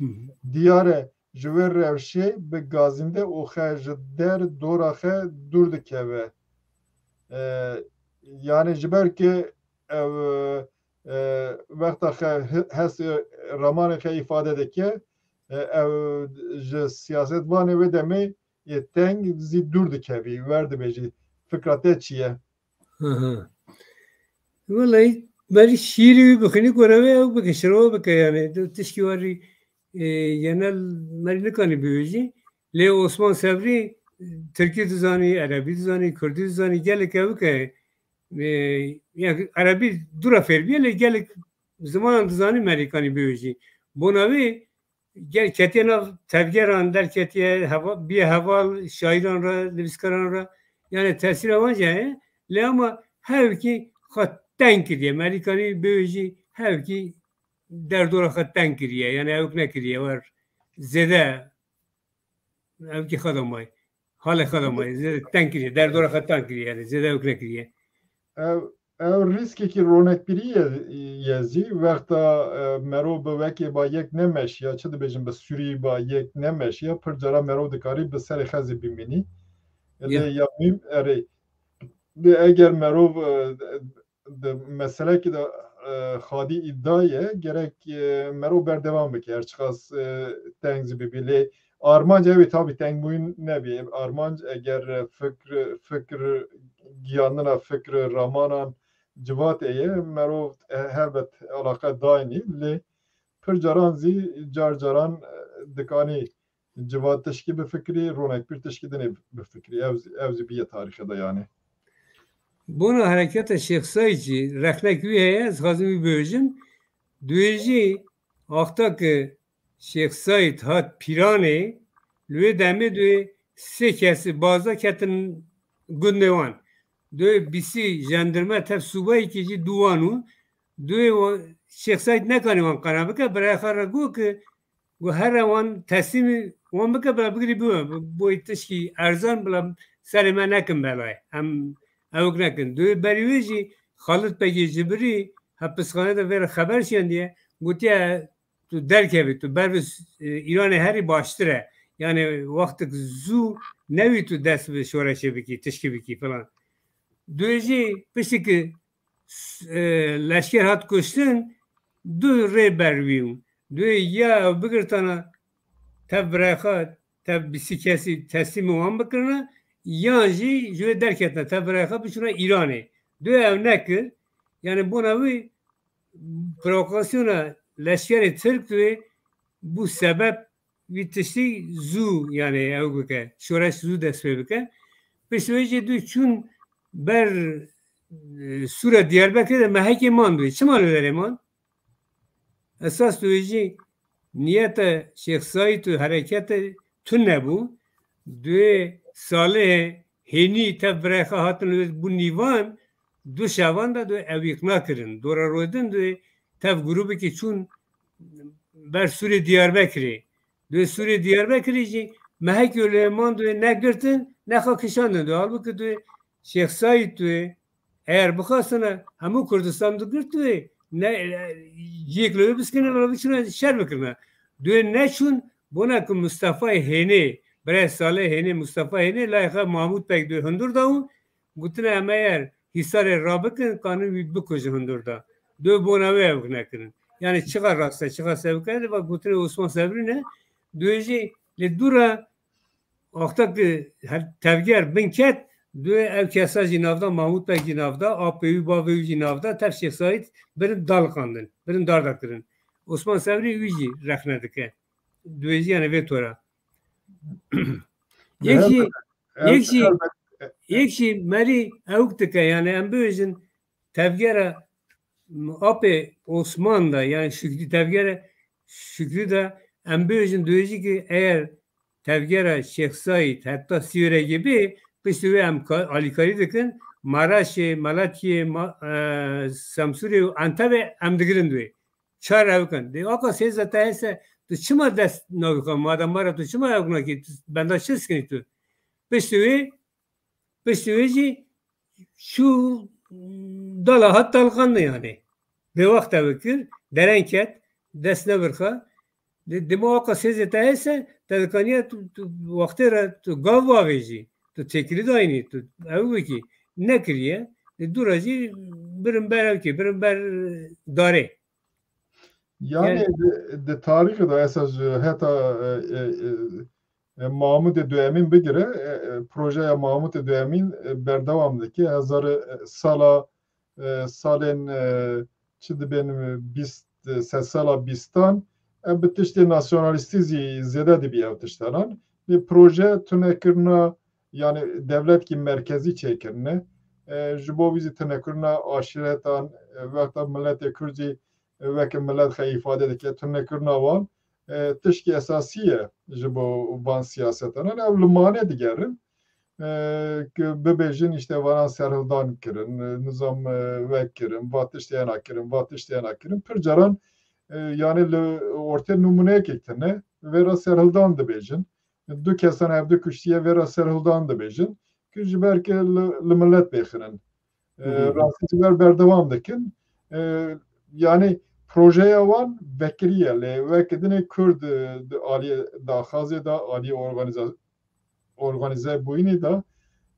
Hı hı. Diyar e, ji wê rewşê bi gazînde û xe ji der dora xe dûr dikeve. E, yani ji ber ki ew, e, wexta xe hi-, hes, e, ramanê xe îfade dike, e, ew ji siyasetvanê wê demê yê teng zî dûr dikevî, wer dibêjî. Fikra te çi ye? Hı hı. Wellahî, berî şîîrî wî bixwînî, gore wê ew bike, şiro bike, yani, tu tişkî warî, e, genel merî nikanî biwêjî. Lê Osman Sebrî, e, tirkî dizanî, erebî dizanî, kurdî dizanî, gelek ew bike. E, yani, erebî dûra fêr bîye, lê gelek zimanan dizanî, merî kanî biwêjî. Bona wê, gel ketiye nav tevgeran, derketiye, heva-, biye heval şairan re, nivîskaran re. Yani tesîra wan jî heye. Lê ama hevkî xwe teng kiriye. Merîkanî bêjî hevkî derdora xwe teng kiriye. Yani ewk nekiriye wer zêde ewkî xwe de may. Halê xwe de may. Zêde teng kiriye. Derdora xwe teng kiriye. Yani zêde ewk nekiriye. Ev, ev rîskekî ronekbirî ye, ye zî. Wexta, e, merov bi wekê ba yek nemeşiya, çi dibêjin, bi sûrî ba yek nemeşiya, pir cara merov dikarî bi serê xezê bimînî. Lê Ya. Ya mîm, erê. Lê eger merov, e, di meselekî de, e, xadî îdia ye, gerek, e, merov berdewam bike, her çiqas, e, teng zî bibî. Lê armanc ew ê tabî tengbûyîn nebî. Armanc eger, e, fikr, fikr giyandina fikr ramanan civatê ye, merov, e, helbet alaqe daynî, lê pir caran zî car caran, e, dikanî civat tişkî bifikirî, ronekbîr tişkî dinê bifikirî. Ew zî, ew zî bîye tarîxê de yani. Bona hereketa Şêx Saîd jî rexnek wî heye, ez dixwazim wî bibêjim. Dibêjî, wexta ki Şêx Saîd hat Pîranê, li wê demê duyê sê kesî baza ketin gundê wan. Duyê bîsî jendirme tev sûbayekî jî dû wan û duyê wa-, Şêx Saîd nekanî wan qena bike, birayê xwe re got ki, got, here wan teslîmî wan bike, bila bigirî bibe. Bo-, boyê tişkî erzan, bila serê me nekin belayê. Em ewk nekin. Duyê berî wê jî Xalid Begê Cibirî, hepisxane de vê re xeber şiyandiye, gotiye, tu derkevî, tu ber bi, e, Îranê herî baştir e. Yani wextek zû newî tu dest bi şoreşê bikî, tişkî bikî filan. Duyê jî piştî ki, e, leşker hat kuştin, du rê ber wî bû. Duyê ya ew bigirtana tev birayê xwe, tev bîsî kesî teslîmê wan bikirina, yan jî ji wê derketina tev birayê xwe biçûna Îranê. Duyê ew nekir. Yani bona wî provokasyona leşkerê Tirk duyê bû sebeb wî tiştî zû, yani ew bike, şoreş zû dest pê bike. Piştî wê jî dû çûn ber, e, Sûra Diyarbekirê de mehekê man duyê. Çima li derê man? Esas duyê jî niyeta Şêx Saîd û hereketê tune bû. Duyê Salihê Hênî tev birayê xwe hatin li bû nîvan, du şevan de duyê ew îqna kirin. Dora rodin duyê tev grûbekî çûn ber Sûrê Diyarbekirê. Duyê Sûrê Diyarbekirê jî mehekê lê man duyê negirtin, nexwe kişandin duyê. Halbûkî duyê Şêx Saîd duyê eger bixwastine hemû Kurdistan digirt duyê, ne, ciyek li wê biskine, li biçine şer bikirine. Duyê neçûn, bona ku Mustafayê Hênê, birayê Salê Hênê, Mustafa Hênê, layê xwe Mahmûd Beg duyê hundir da û gotine, em eger Hîsarê rabikin, kanin wî bikujin hundir da. Duyê bona wê ew nekirin. Yani çiqa rast e, çiqa sewik e, va gotinê Osman Sevrî ne, duyê jî lê dû re wexta ki her tevger bin ket, duyê ew kesa jî navda, Mahmûd Beg jî navda, apê wî, bavê wî jî navda, tev Şêx Saîd birin daliqandin, birin darda kirin. Osman Sevrî wî jî rexne dike. Duyê jî yani vê tora. Yek jî, yek jî, yek jî merî ewk dike, yani em bibêjin tevgera apê Osman da, yani Şükrü, tevgera Şükrü da, em bibêjin duyê jî ki eger tevgera Şêx Saîd heta Sîwêrekê bê, piştî wê em ka-, alîkarî dikin, Maraşê, Malatyê, Ma-, e, Semsûrê û Entebê em digirin duyê. Çar ew kin. Dê aka sêze te hese, tu çima dest navî xwe, madem were tu çima ew nakî, tu benda çi sikinî tu? Piştî wê, piştî wê jî çû dala hat daliqandin yani. Bêwext ew kir, dereng ket, dest ne vir xwe. Dê, dema aka sêze te hese, te dikaniye tu, tu wextê re tu gav bavêjî, tu têkilî dayînî, tu ew bikî. Nekiriye. Dê dû re jî birin ber ew kê, birin ber darê. Yani Yani di, di tarîxê de esas ji heta, e, e, e, e, Mahmûdê Duyemîn bigire, e, e, projeya Mahmûdê Duyemîn, e, berdewam dike. Hezar, e, sala, e, salên, e, çi dibên, e, bîst, e, sedsala bîstan, e, bi tiştê nasyonalîstî zî zêde dibî ew tiştanan. Lê proje tunekirina, yani dewletkî merkezî çêkirine, e, ji bo wî zî tunekirina aşîretan, e, wexta miletê Kurd jî weke milet xwe îfade dike, tunekirina wan, e, tişkî esasî ye ji bo van siyasetan. Ew li manê digerin, e, ki bibêjin, işte, vanan serhildan kirin, e, nizam, e, wek kirin, va tiştê hena kirin, va tiştê hena kirin. Pir caran, e, yani li ortê nimûneyekê tune, vê re serhildan dibêjin. Du kesan hevdu kuştiye, vê re serhildan dibêjin. Ki ji ber ke li, li milet bêxinin. E, Hı hı. Rastî ji ber berdewam dikin. E, yani projeya wan vekirî ye, lê weke dinê Kurd, e, di aliyê daxazê de, aliyê organîza-, organîze bûyînê de,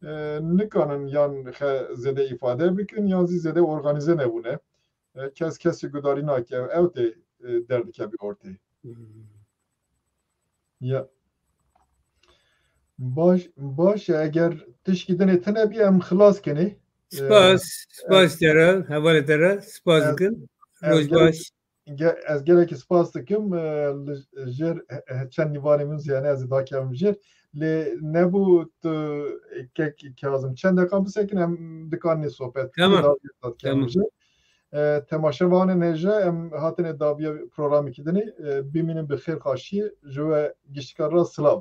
e, nikanin yan xe zêde îfade bikin, yan zî zêde organîze nebûne. E, kes kesî gudarî nake, ew tê, e, derdikevî ortê. Hmm. Ya. Baş, baş e, eger tişkî dinê tine bî, em xilas kenê. E, Spas, spas te re, hevalê te re, spas ez, dikin. ez Roj gerek, baş. ge-, ez gelekî spas dikim, e, li jêr, e, e, çend nîvanê min zî hene, ez ê dakevim jêr. Lê nebû tu, e, kek Kazim, çend deqa bisekin, em dikanê sohbet bikin, Tamam. dawiya dakevim Tamam. jêr. E, temaşevanên hêja, em hatine dawiya programekî dinê, e, bimînin bi xêr xaşiyê, ji we giştika re silav.